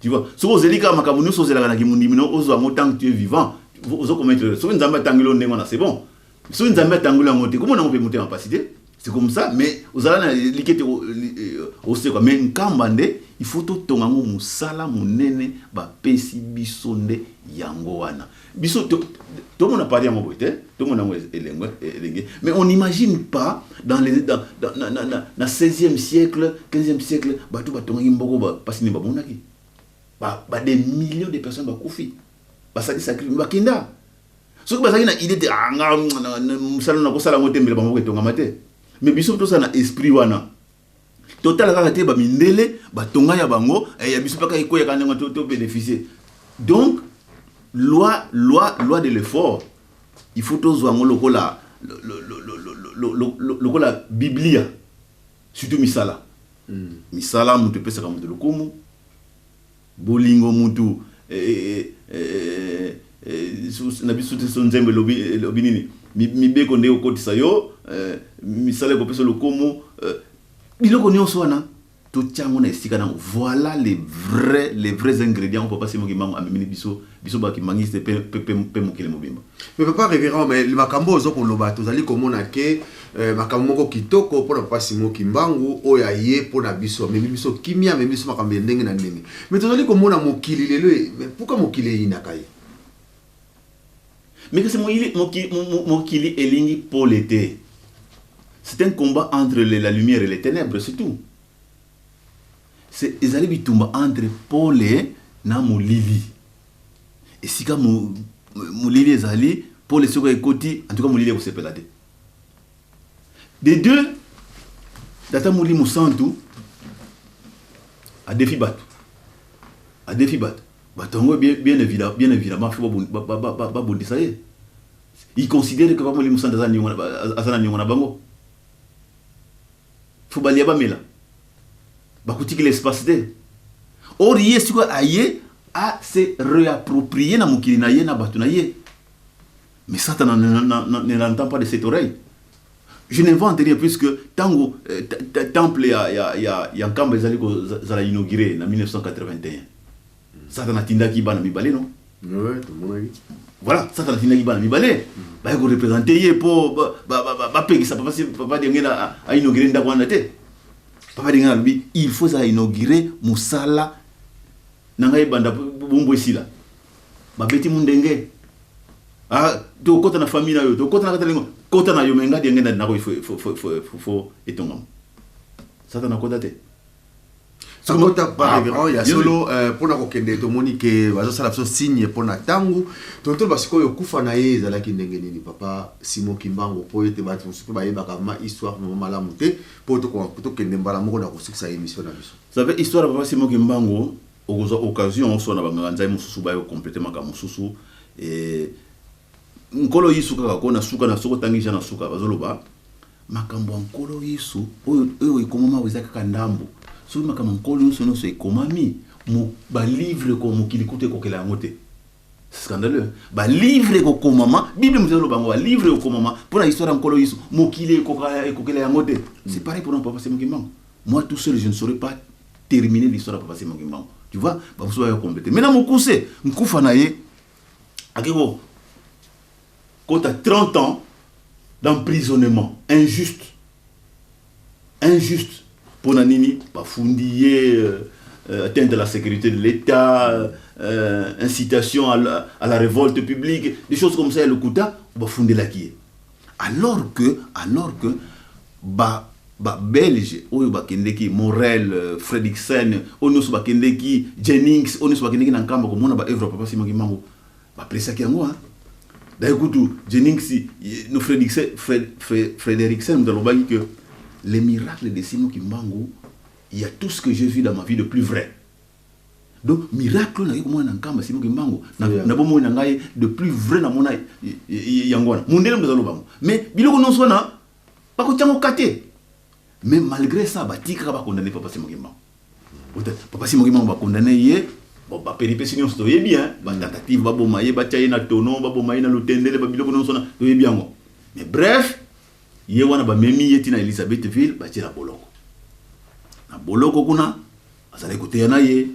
tu vois. Soki ozeli kaka makambo nyonso ozelaka na kimondimi no, ozwa yango tant que tu es vivant, ozokomettre. Soki Nzambe atangeli yo ndenge wana, c'est bon. Soki Nzambe atangeli yango te, komona yango mpe motema pasi te, c'est comme ça. Mais ozala na eliki ete osekwa. Mais Nkamba nde il faut totonga yango. Mosala monene bapesi biso nde yango wana. Biso tomona pari yango boye te, tomona yango elenge, mais on n'imagine pas dans les dans, dans, na, na, na, na 16e siècle, 15e siècle, bato batongaki mboko, mpasi nini bamonaki? Ba des millions de personnes bakufi, basali sacrifice, bakenda. Soki bazalaki na idée te, ah, nga mosala nakosala yango te, mbele bango etongama te. Mais biso tosala na esprit wana. Totala kaka te bamindele batonga ya bango, ya biso mpaka ekweyaka ndenge tobénéficie. Donc loi de l'effort, il faut tozwa yango lokola biblia, surtout misala. Misala moto epesaka moto lokumu. Bolingo mutu na biso te. So Nzembo elobi nini? Mibeko nde okotisa yo, misala ekopesa lokumu, biloko nyonso wana. Totia yango na esika nango. Voilà les vrais ingrédients. Papa Simon Kimbangu amemeli biso, biso bakimbangiste mpe mokili mobimba. Mais papa révérend, mais makambo ozo koloba, tozali komona ke makambo moko kitoko mpona papa Simon Kimbangu oyo aye mpona biso, amemi biso kimia, amemi biso makambo ya ndenge na ndenge. Mais tozali komona mokili lelo, mais pourquoi mokili eyinaka ye? Mais kasi mokili elingi pole te. C'est un combat entre la lumière et les ténèbres, c'est tout. C'est ezali bitumba entre pole na molili. Esika molili ezali, pole soki ekoti, en tout cas molili ekosepela te. De deux, tata Molimo Santu adefi bato, adefi bato. Bato yango, bien évidemment, faut babundisa ye. Il considère que Molimo Santu aza na niongo na bango, faut balia, bamela, bakotikela espace te. Or ye sikoyo aye a se réapproprier na mokili na ye, na bato na ye. Mais Satan ne l'entend pas de cette oreille. Je n'invente rien, puisque ntango temple ya Nkamba ezali kozala inauguré na 1981, Satan atindaki bana mibale, non? Ouais, tomonaki. Voilà, Satan atindaki bana mibale, baye koreprésenter ye mpo bapekisa papa Diangienda ainauguré ndako wana te. Papa Diangienda alobi: il faut ezala inauguré, mosala na ngai ebanda, bombo esila. Babeti mundenge: ah, tokota na famille na yo, tokota na kati lengo, kota na yo, mais ngai Diangienda nako, il faut etongama. Satan akota te. Akota pa, révérend. Ya solo, mpona kokende, tomoni ke bazosala biso signe mpona ntango. Tontolo, basikoyo okufa na ye ezalaki ndenge nini, papa Simon Kimbangu? Mpo ete bato mosusu mpe bayebaka ma histoire moko malamu te, mpo tokende mbala moko na kosukisa émission na biso. Savez, histoire ya papa Simon Kimbangu, okozwa occasion oso na banganga nzambe mosusu baye kocompléter makambo mosusu. Nkolo Yesu kaka ko na suka na soki otangi ja na suka, bazoloba makambo ya Nkolo Yesu oyo ekomama awa eza kaka ndambo. Soki makambo ya Nkolo Yesu nyonso ekomami, balivre ko mokili kutu ekokela yango te. C'est scandaleux, hein? Balivre ekokomama, Bible moto ezoloba yango, balivre ekokomama mpona histoire ya Nkolo Yesu, mokili ekokela yango te. C'est pareil pour papa Simon Kimbangu. Moi tout seul, je ne saurais pas terminer l'histoire ya papa Simon Kimbangu, tu vois. Bamosusu baya compléter. Maintenant, mokuse, nkufa na ye, ake ko kota 30 ans d'emprisonnement injuste, injuste. Mpona nini? Bafundi ye atteinte à la sécurité de l'État, incitation à la révolte publique, des choses comme ça ya lokuta bafundelaki ye, alors que ba babelge oyo bakendeki, Morel, Fredriksen, oyo nyonso bakendeki, Jennings, oyo nyonso bakendeki na Nkamba komona baœuvre ya papa Simon Kimbangu, bapresaki yango, hein. D'ailleurs kutu Jennings no Frederiksen moto alobaki que les miracles de Simon Kimbangu, il y a tout ce que j'ai vu dans ma vie de plus vrai. Donc miracle oyo nayaki komona na Nkamba, Simon Kimbangu na bomoi na ngai de plus vrai namona yango wana. Mondele moto azaloba yango, mais biloko nyonso wana bakotiango ka te. Mais malgré ça, batikaka bakondamner papa Simon Kimbangu. Papa Simon Kimbangu, bakondamner ye. Bon, bapéripéties nyonso toyebi, hein, batentative baboma ye, batia ye na tono, baboma ye na Lutendele, babiloko nyonso wana toyebi yango. Mais bref, ye wana bamemi ye ntina Elizabethville, batie na boloko. Na boloko kuna azalaki koteya na ye,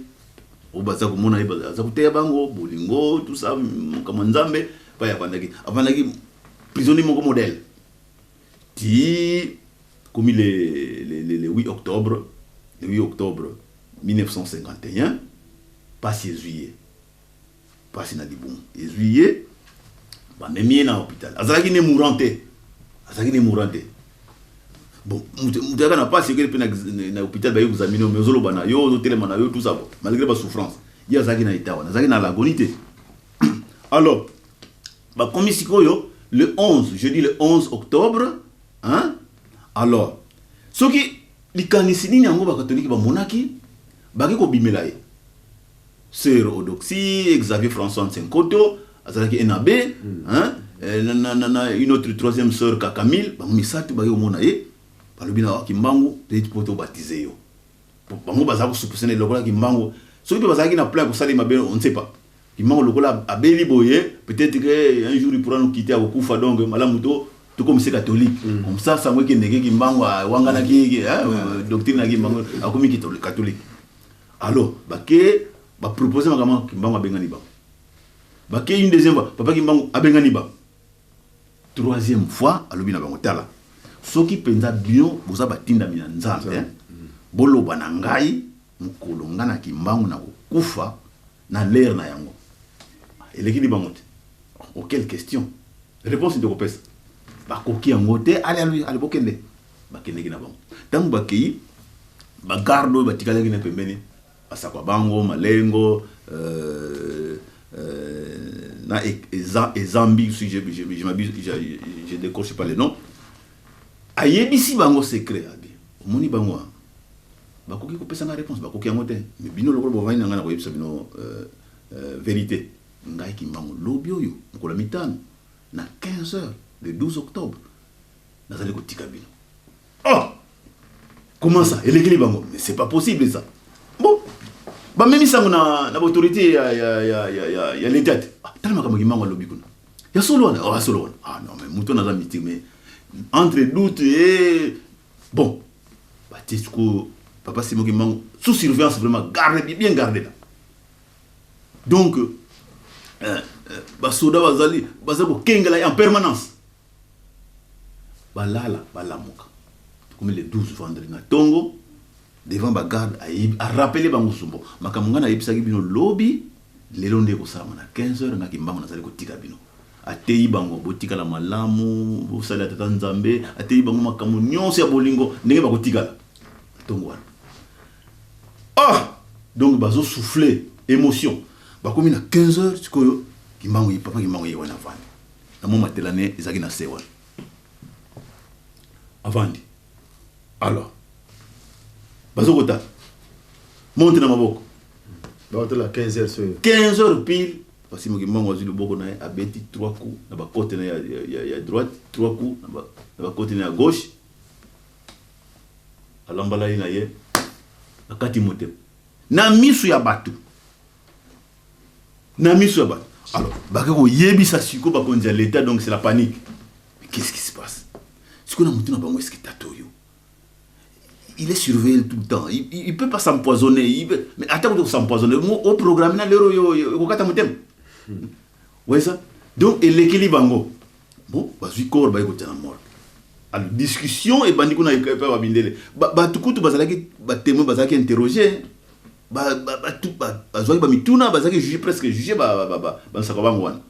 oyo baza komona ye aza koteya bango bolingo, tout ça, makambo ya Nzambe. Pai avandaki prisonnier moko modèle ti komi le 8 octobre, le 8 octobre 1951. Pasi ezwi ye, pasi na libumu ezwi ye, bamemi ye na hôpital. Azalaki ne mourant te, azalaki ne mourant te. Bon, moto ayaka na pasi, ekeli mpe na hôpital, baye examiner, mais ozoloba na yo, ozotelema na yo, tout ça. Bon, malgré basouffrance, ye azalaki na état wana, azalaki na l'agonie te. Alors bakomi sikoyo le 11, jeudi le 11 octobre, hein? Alors soki likanisi nini yango bakatolike bamonaki, baki kobimela ye, sœur Odoxie, Xavier François Nsenkoto, azalaki un abbé, hein? Na une autre troisième sœur, Kakamile. Bango misato baki komona ye, balobi na Kimbangu: toyeti mpo tobaptiser yo. Bango baza kosupuse lokola Kimbangu, soki mpe bazalaki na plan ya kosala mabe, on ne sait pas. Kimbangu lokola abeli boye, peut-être que un jour il pourra nous quitter, akokufa, donc malamu to Tokomisi catholique comme ça, sango ekendeke, Kimbangu awanganaki doctrine na Kimbangu, akomi catholique. Alors bake bapropose makambo, Kimbangu abengani bango. Bake une deuxième fois, papa Kimbangu abengani bango. Troisième fois, alobi na bango: tala, soki mpenza bino boza batindami na Nzambe, boloba na ngai mokolo nga na Kimbangu na kokufa na l'heure na yango. Elekili bango te. Auquel question réponse nde kopesa bakoki yango te. Ale, ale, ale, bokende. Bakendeki na bango. Ntango bakei, bagarde oyo batikalaki na pembeni, basakwa bango Malengo na Ezambi, si je m'abuse, je décroche pas les noms, ayebisi bango secret. Abi omoni bango wana bakoki kopesa nga réponse, bakoki yango te, mais bino lokola bovandi na ngai, na koyebisa bino vérité. Ngai Kimbangu, lobi oyo, mokolo ya mitano na 15 heures, le 12 octobre, nazali kotika bino. Oh, comment ça? Elekeli bango, mais c'est pas possible ça. Bon, bamemi sango na baautorité ya l'état te. Ah, tala makambo Kimbangu alobi kuna, ya solo wana. Oh, ya solo wana. Ah non, mais moto naza mystique, mais entre doute et bon, batie sikoyo papa Simon Kimbangu sous surveillance, vraiment gardé, bien gardé là. Donc basoda bazali kokengela ye en permanence. Balala, balamuka, tokomi le 12, vendredi na ntongo, devant bagarde, arappeler bango sumbo makambo ngai nayebisaki bino lobi, lelo nde ekosalama na 15 heures, ngaki Mbango nazali kotika bino. Ateyi bango: botikala malamu, bosalela tata Nzambe. Ateyi bango makambo nyonso ya bolingo, ndenge bakotikala ntongo wana. Ah, donc bazosouffle émotion. Bakomi na 15 heures sikoyo, Kimbangu ye, papa Kimbangu ye wana avandi na mwa matela ne ezalaki na se wana, avandi. Alors bazokotala montre na maboko. Baotala 15 heures soyo. 15 heures pile, Simon Kimbangu azwi loboko na ye, abeti 3 coups na bakote na ye ya droite, 3 coups na bakote na ye ya gauche, alambala ye na ye, akati motema na miso ya bato, na miso ya bato. Alors bake koyebisa sikoyo bakonzi ya l'état. Donc c'est la panique. Mais qu'est-ce qui se passe sikoyo na motu na bango? Eske tata oyo, il est surveillé tout le temps, il peut pas s'empoisonner, mais ata kuta s'empoisonner au programme na lero oyo ekokata motema ouais ça. Donc elekeli bango. Bon, bazwi corps, baye kotia na morgue. Alors discussion ebandi kuna epai babindele. Bato kutu bazalaki batémoin, bazalaki interroger, bazwaki bamituna, bazalaki juge, presque juge bansaka bango wana.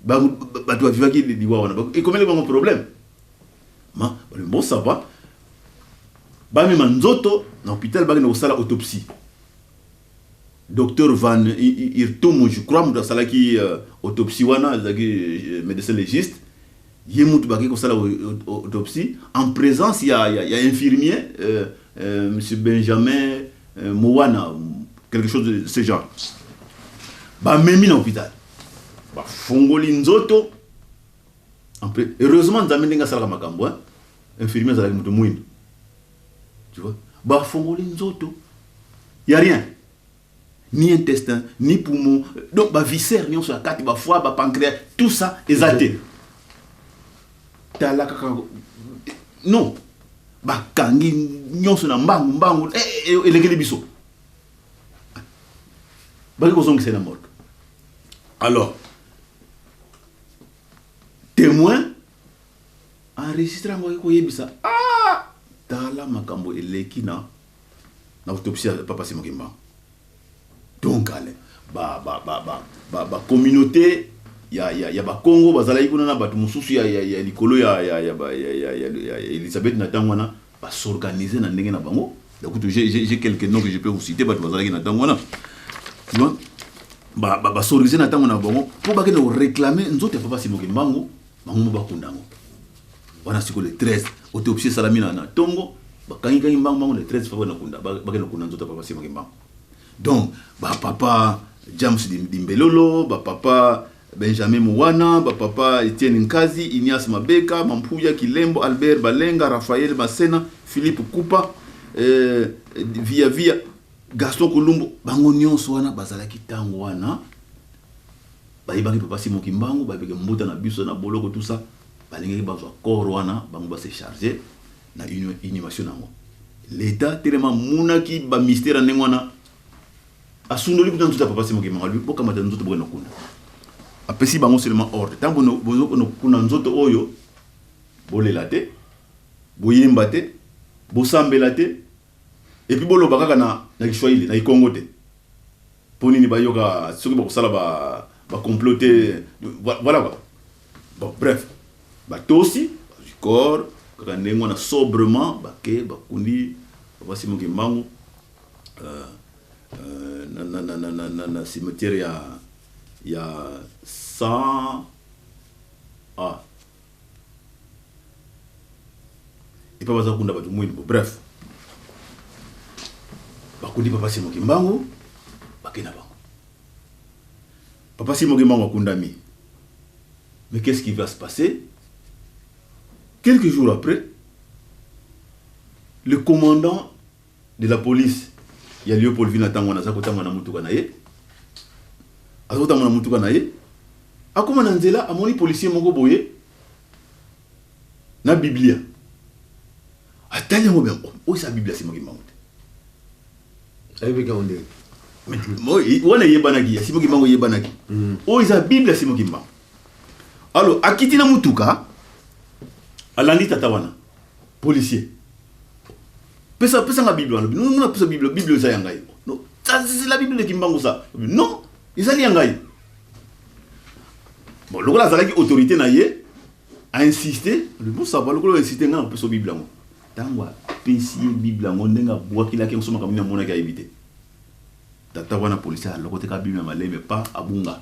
Bato bavivaki liwa wana, ekomeli bango problème. Ma balobi: bon, ça va, bamema nzoto na hôpital, bakende kosala autopsie. Docteur Van Irtomo, je crois, moto asalaki autopsie wana azalaki médecin légiste. Ye mutu bakei kosala autopsie en présence ya infirmier monsieur Benjamin Mowana, quelque chose de ce genre. Bamemi na hôpital, bafungoli nzoto. Heureusement, Nzambe ndenge asalaka makambo, hein? Infirmier azalaki moto mwindo, tu vois. Bafungoli nzoto, y a rien, ni intestin, ni poumon, donc baviscère nyonso ya kati, bafoie, bapancréas, tout ça eza te. Tala kaka, non, bakangi nyonso na mbangu mbangu. Elekeli biso, baki kozongisa na morgue. Alors témoin enregistre yango, aki koyebisa: ah, tala makambo eleki na autopsie ya papa Simon Kimbangu. Donc ale ba communauté ya bakongo bazalaki kuna na bato mosusu ya likolo ya Elisabeth na ntango wana, basorganize na ndenge na bango. Kutu j'ai quelques noms que je peux vous citer, bato bazalaki na ntango wana, tu vois, basorganize na ntango na bango mpo bakende koréclame nzoto ya papa Simon Kimbangu, bango mo bakunda yango wana. Sikoyo le 13, autopsie esalami na ntongo, bakangikangi mbangu mbangu, le 13 bakende kokunda nzoto ya papa Simon Kimbangu. Donc bapapa James Dimbelolo, bapapa Benjamin Muwana, bapapa Etienne Nkazi, Ignace Mabeka, Mampuya Kilembo, Albert Balenga, Raphaël Masena, Philippe Kupa, Via Via, Gaston Kolumbo, bango nyonso wana bazalaki ntango wana, bayebaki papa Simon Kimbangu, bayebaki mbuta na biso na boloko, tout ça. Balingaki bazwa corps wana, bango ba se charger na inhumation nango. L'État telema amonaki ba mystère ya ndenge wana, asundoli kuta nzoto ya papa Simon Kimbangu, alobi bokamata nzoto bokende kokunda. Apesi bango seulement ordre: ntango bozokende kokunda nzoto oyo, bolela te, boyemba te, bosambela te, et puis boloba kaka na Kiswahili, na Kikongo te. Mpo nini? Bayoka soki bakosala bacomplot te. Voilà quoi. Bon, bref, batosi, bazwi corps kaka ndenge wana sobrement, bake bakundi papa Simon Kimbangu na cimetière ya 100 a epa baza kunda bato mwini. Bo bref, bakundi papa Simon Kimbangu, bake na bango. Papa Simon Kimbangu akundami, mais qu'est-ce qui va se passer? Quelques jours après, le commandant de la police ya Léopoldville, na ntango wana, aza kotambola na mutuka na ye, aza kotambola na mutuka na ye, akóma na nzela, amoni policier moko boye na Biblia. Atali yango bien: oyo eza Biblia Simon Kimbangu te. Ayebiki yango ndenge? Wana eyebanaki, ya Simon Kimbangu eyebanaki. Oyo eza Bible ya Simon Kimbangu. Alors akiti na mutuka, alandi tata wana policier: Pesa, pesanga Bible wana. Non, non, pesa Bible, Bible eza ya ngai. Non, ça c'est la Bible de Kimbangu, ça. Non, ezali ya ngai. Bon, lokola azalaki autorité na ye, ainsiste. Bon, ça va, lokola insiste, ngai napesa Bible yango. Ntango apesi ye Bible yango, ndenge abwakilaki yango so, makambo nini amonaki ayebi te. Tata wana policier alokoteka Bible ya maleme pa abunga.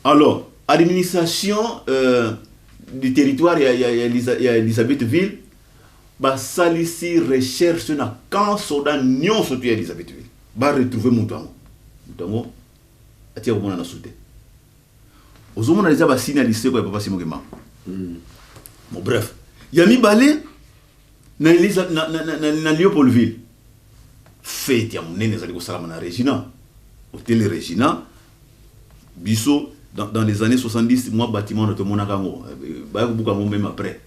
Alors administration du territoire ya Elisabethville basalisi recherche na camp soda nyonso to ya Elisabethville, baretrouve moto yango. Moto yango atia komona na su te. Ozomona deja basini ya liseko ya papa Simon Kimbangu. Bon, bref, ya mibale na, Elisa, na, na, na, na, na Léopoldville, fête ya monene ezali kosalama na Regina, hôtel Regina. Biso dans les années 70, moi, bâtiment na tomonaka yango, baya kobuka yango même après,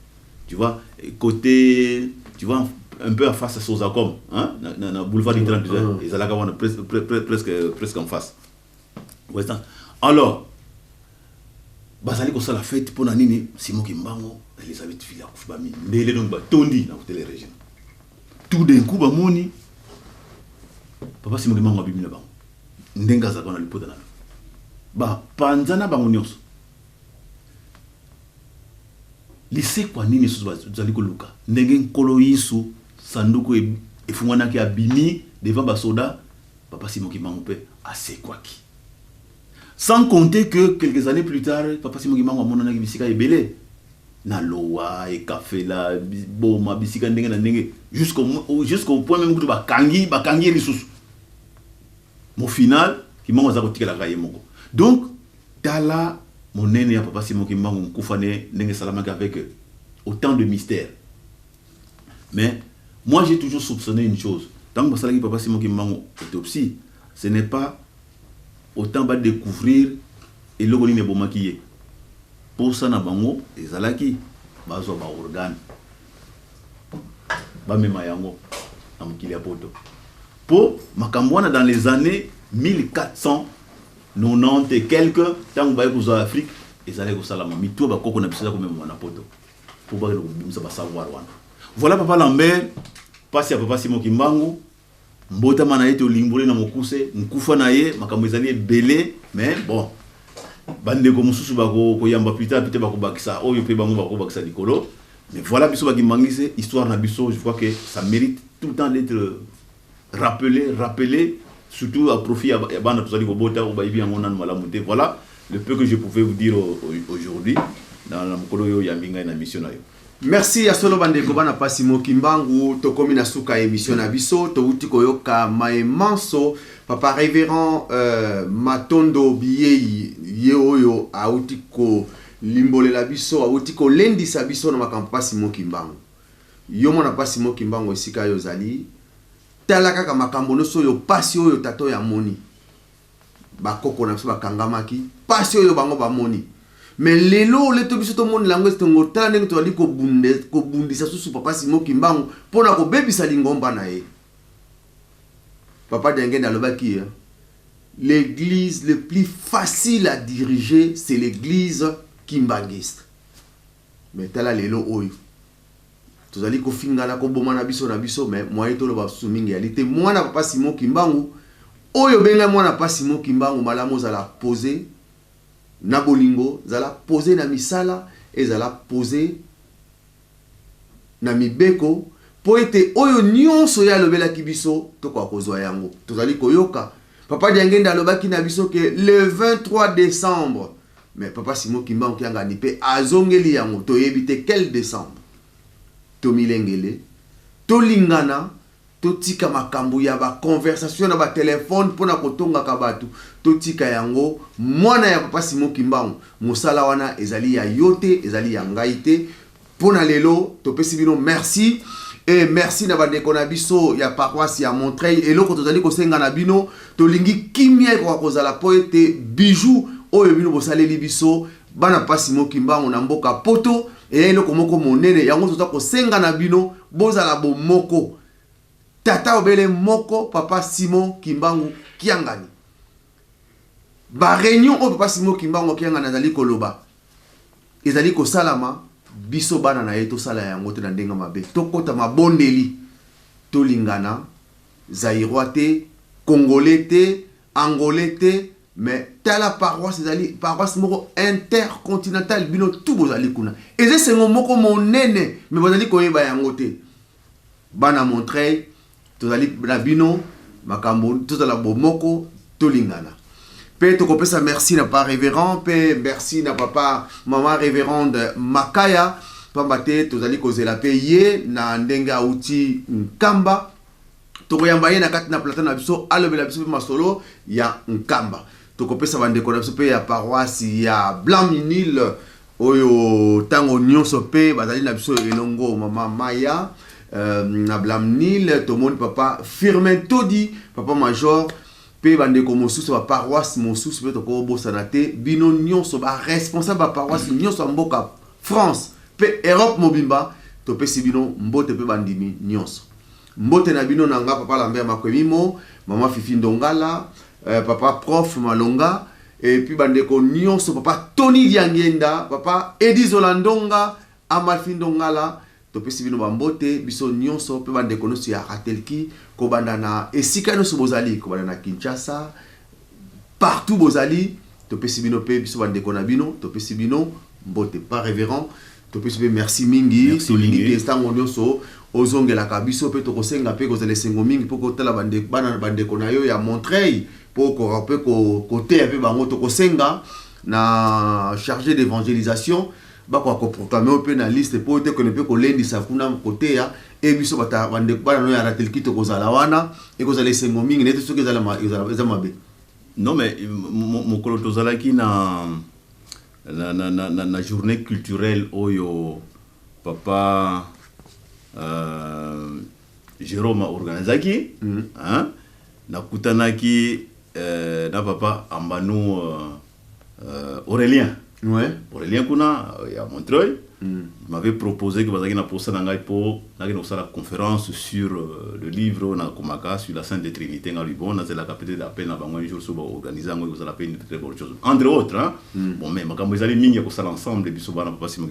tu vois, côté, tu vois, un peu en face à Sozacom, hein, na boulevard du 30, ezalaka wana presque en face. Ouais, alors bazali kosala fête mpo na nini? Simon Kimbangu na Elisabeth ville akufi, bamindele donc batondi na hôtel Regina. Tout d'un coup bamoni papa Simon Kimbangu abimi na bango ndenge azalaka na lipota na bapanza na bango nyonso. Lisekwa nini lisusu bazali koluka? Ndenge Nkolo Yesu sanduku efungwanaki, abimi devant basoda, papa Simon Kimbangu mpe asekwaki. Sans compter que quelques années plus tard, papa Simon Kimbangu amonanaki bisika ebele, na Lowa, Ekafela, Boma, bisika ndenge na ndenge, jusqu'au point même kutu bakangi ye lisusu. Mo final, Kimbangu aza kotikelaka ye moko. Donc tala monene ya papa Simon Kimbangu, nkufa ne ndenge esalamaki avec autant de mystères. Mais moi, j'ai toujours soupçonné une chose: ntango basalaki papa Simon Kimbangu autopsie, ce n'est pas autant badécouvrir eloko nini ebomaki ye. Posa na bango ezalaki bazwa baorgane, bamema yango na mokili ya poto, mpo makambo wana, dans les années 1490 et quelque, ntango baye kozwa Afrique, ezalaki kosalama. Mituya bakoko na biso eza komemama na poto mpo bakende kobimisa basavoir wana. Voilà, papa Lambert, mpasi ya papa Simon Kimbangu, mbotama na ye tolimboli na mokuse, nkufa na ye, makambo ezali ebele. Mais bon, bandeko mosusu bakoyamba plus tard, peut-être bakobakisa oyo mpe bango bakobakisa likolo. Mais voilà, biso bakimbangisi, histoire na biso, je crois que ça mérite tout le temps d'être rappelé, rappelé, surtout à profit ya bana tozali kobota oyo bayebi yango nanu malamu te. Voilà le peu que je pouvais vous dire aujourd'hui na mokolo oyo oyambi ngai na mission na yo. Merci ya solo. Bandeko bana pasi Mokimbangu, tokomi na suka ya émission na biso. Touti koyoka maemanso papa révérend Matondo Biyei, ye oyo auti kolimbolela biso, auti kolendisa biso na makambo pasi Mokimbangu. Yo mwana pasi Mokimbangu, esika yo ozali, tala kaka makambo nyonso oyo, pasi oyo tata oyo amoni, bakoko na biso bakangamaki, pasi oyo bango bamoni. Mais lelo ole to biso tomonela yango etongo, tala ndenge tozali kobundisa susu papa Simon Kimbangu mpona kobebisa lingomba na ye. Papa Diangende alobaki, l'église le plus facile à diriger, c'est l'église kimbanguiste. Mais tala lelo oyo tozali kofingana, koboma na biso na biso. Mais moye toloba susu mingi yali te. Mwana papa Simon Kimbangu oyo obengai mwana papa Simon Kimbangu, malamu ozala posé na bolingo, zala posé na misala, ezala posé na mibeko, mpo ete oyo nyonso ye alobelaki biso tokoka kozwa yango. Tozali koyoka papa Diangende alobaki na biso ke le 23 décembre, mais papa Simon Kimbangu Kiangani mpe azongeli yango. Toyebi te quel décembre. Tomilengele, tolingana, totika makambo ya baconversation na batelefone mpona kotongaka bato, totika yango. Mwana ya papa Simon Kimbangu, mosala wana ezali ya yo te, ezali ya ngai te. Mpo na lelo topesi bino merci e merci na bandeko na biso ya paroisse ya Montreuil. Eloko tozali kosenga na bino, tolingi kimia ekoka kozala, mpo ete bijou oyo bino bosaleli biso bana papa Simon Kimbangu na mboka Poto eya eloko moko monene. Yango toza kosenga na bino, bozala bomoko, tata obele moko, papa Simon Kimbangu Kiangani. Baréunion oyo papa Simon Kimbangu Kiangani azali koloba ezali kosalama, biso bana na ye tosala yango te na ndenge mabe. Tokɔta mabondeli, tolingana, Zaïrois te, Congolais te, Angolais te. Mais tala, paroisse ezali paroisse moko intercontinentale. Bino tu bozali kuna, eza esengo moko monene, mais bozali koyeba yango te. Bana Montreuil, tozali na bino makambo, tozala bomoko, tolingana. Mpe tokopesa merci na papa révérend, mpe merci na papa, mama révérende Makaya, pamba te tozali kozela mpe ye na ndenge auti Nkamba. Tokoyamba ye na kati na plateau na biso, alobela biso mpe masolo ya Nkamba. Tokopesa bandeko na biso mpe ya paroisse ya Blanc-Mesnil, oyo ntango nyonso mpe bazali na biso elongo, mama Maya na Blanc-Mesnil. Tomoni papa Firmin Todi, papa major, mpe bandeko mosusu, baparoisse mosusu mpe tokobosana te. Bino nyonso baresponsable baparoisse nyonso ya mboka France mpe Europe mobimba, topesi bino mbote, mpe bandimi nyonso mbote na bino. Na nga papa Lambert Makwemimo, mama Fifi Ndongala, papa prof Malonga, et puis bandeko nyonso, papa Tony Diangenda, papa Edi Zolandonga, Amalfi Ndongala, topesi bino bambote biso nyonso, mpe bandeko nyonso ya Ratelki, kobanda na esika nyonso bozali, kobanda na Kinshasa, partout bozali, topesi bino mpe biso bandeko na bino, topesi bino mbote. Pa révérend, topesi mpe merci mingi. Tolingi te ntango nyonso ozongelaka biso, mpe tokosenga mpe kozala esengo mingi mpo kotala bana bandeko na yo ya Montreuil, mpo okoka mpe koteya mpe bango. Tokosenga na chargé d'évangélisation bakoka koproclamer oyo mpe na liste, mpo te kende mpe kolendisa kuna koteya e biso bandeko bana no ya Ratelki. Tokozala wana, ekozala esengo mingi. Nete soki eza mabe. Non, mais mokolo tozalaki na journée culturelle oyo papa Jérôme organisaki, hein, nakutanaki na papa Ambanu Aurélien. Aurélien kuna ya Montreuil. Il m'avait proposé que bazalaki na posa na ngai mpo nakende kosala conférence sur le livre oyo nakomaka sur la Sainte Trinité. Nga lui, bon, nazelaka peut-être appel na bango un jour, so baorganiser yango, ekozala mpe une très bonne chose, entre autres, hein. Bon, mais makambo ezali mingi ya kosala ensemble, biso bana papa Simon,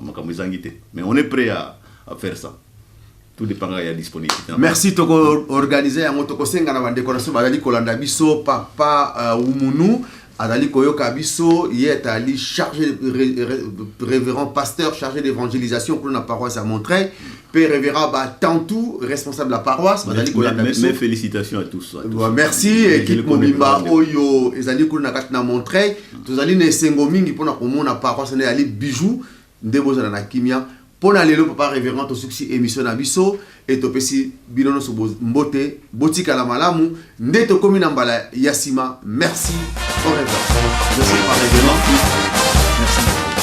makambo ezangi te, mais on est prêt à faire ça, tout dépend ya disponibilité. Merci. Tokoorganiser yango, tokosenga na bandeko na biso bazali kolanda biso. Papa Umunu azali koyoka biso, ye azali chargé, révérend pasteur chargé d'évangélisation kuna na paroisse ya Montreuil, mpe révérend Batantu, responsable ya paroisse, bazali kolanda biso. Mes félicitations à tous, à tous. Merci équipe mobimba oyo ezali kuna na kati na Montreuil. Tozali na esengo mingi mpona komona paroisse nde ezali bijou. Nde bozala na kimia. Mpo na lelo, papa révérend, tosukisi émission na biso e topesi bino nyonso mbote, botikala malamu. Nde tokómi na mbala ya nsima. Merci, au revoir. Merci, papa révérend, merci.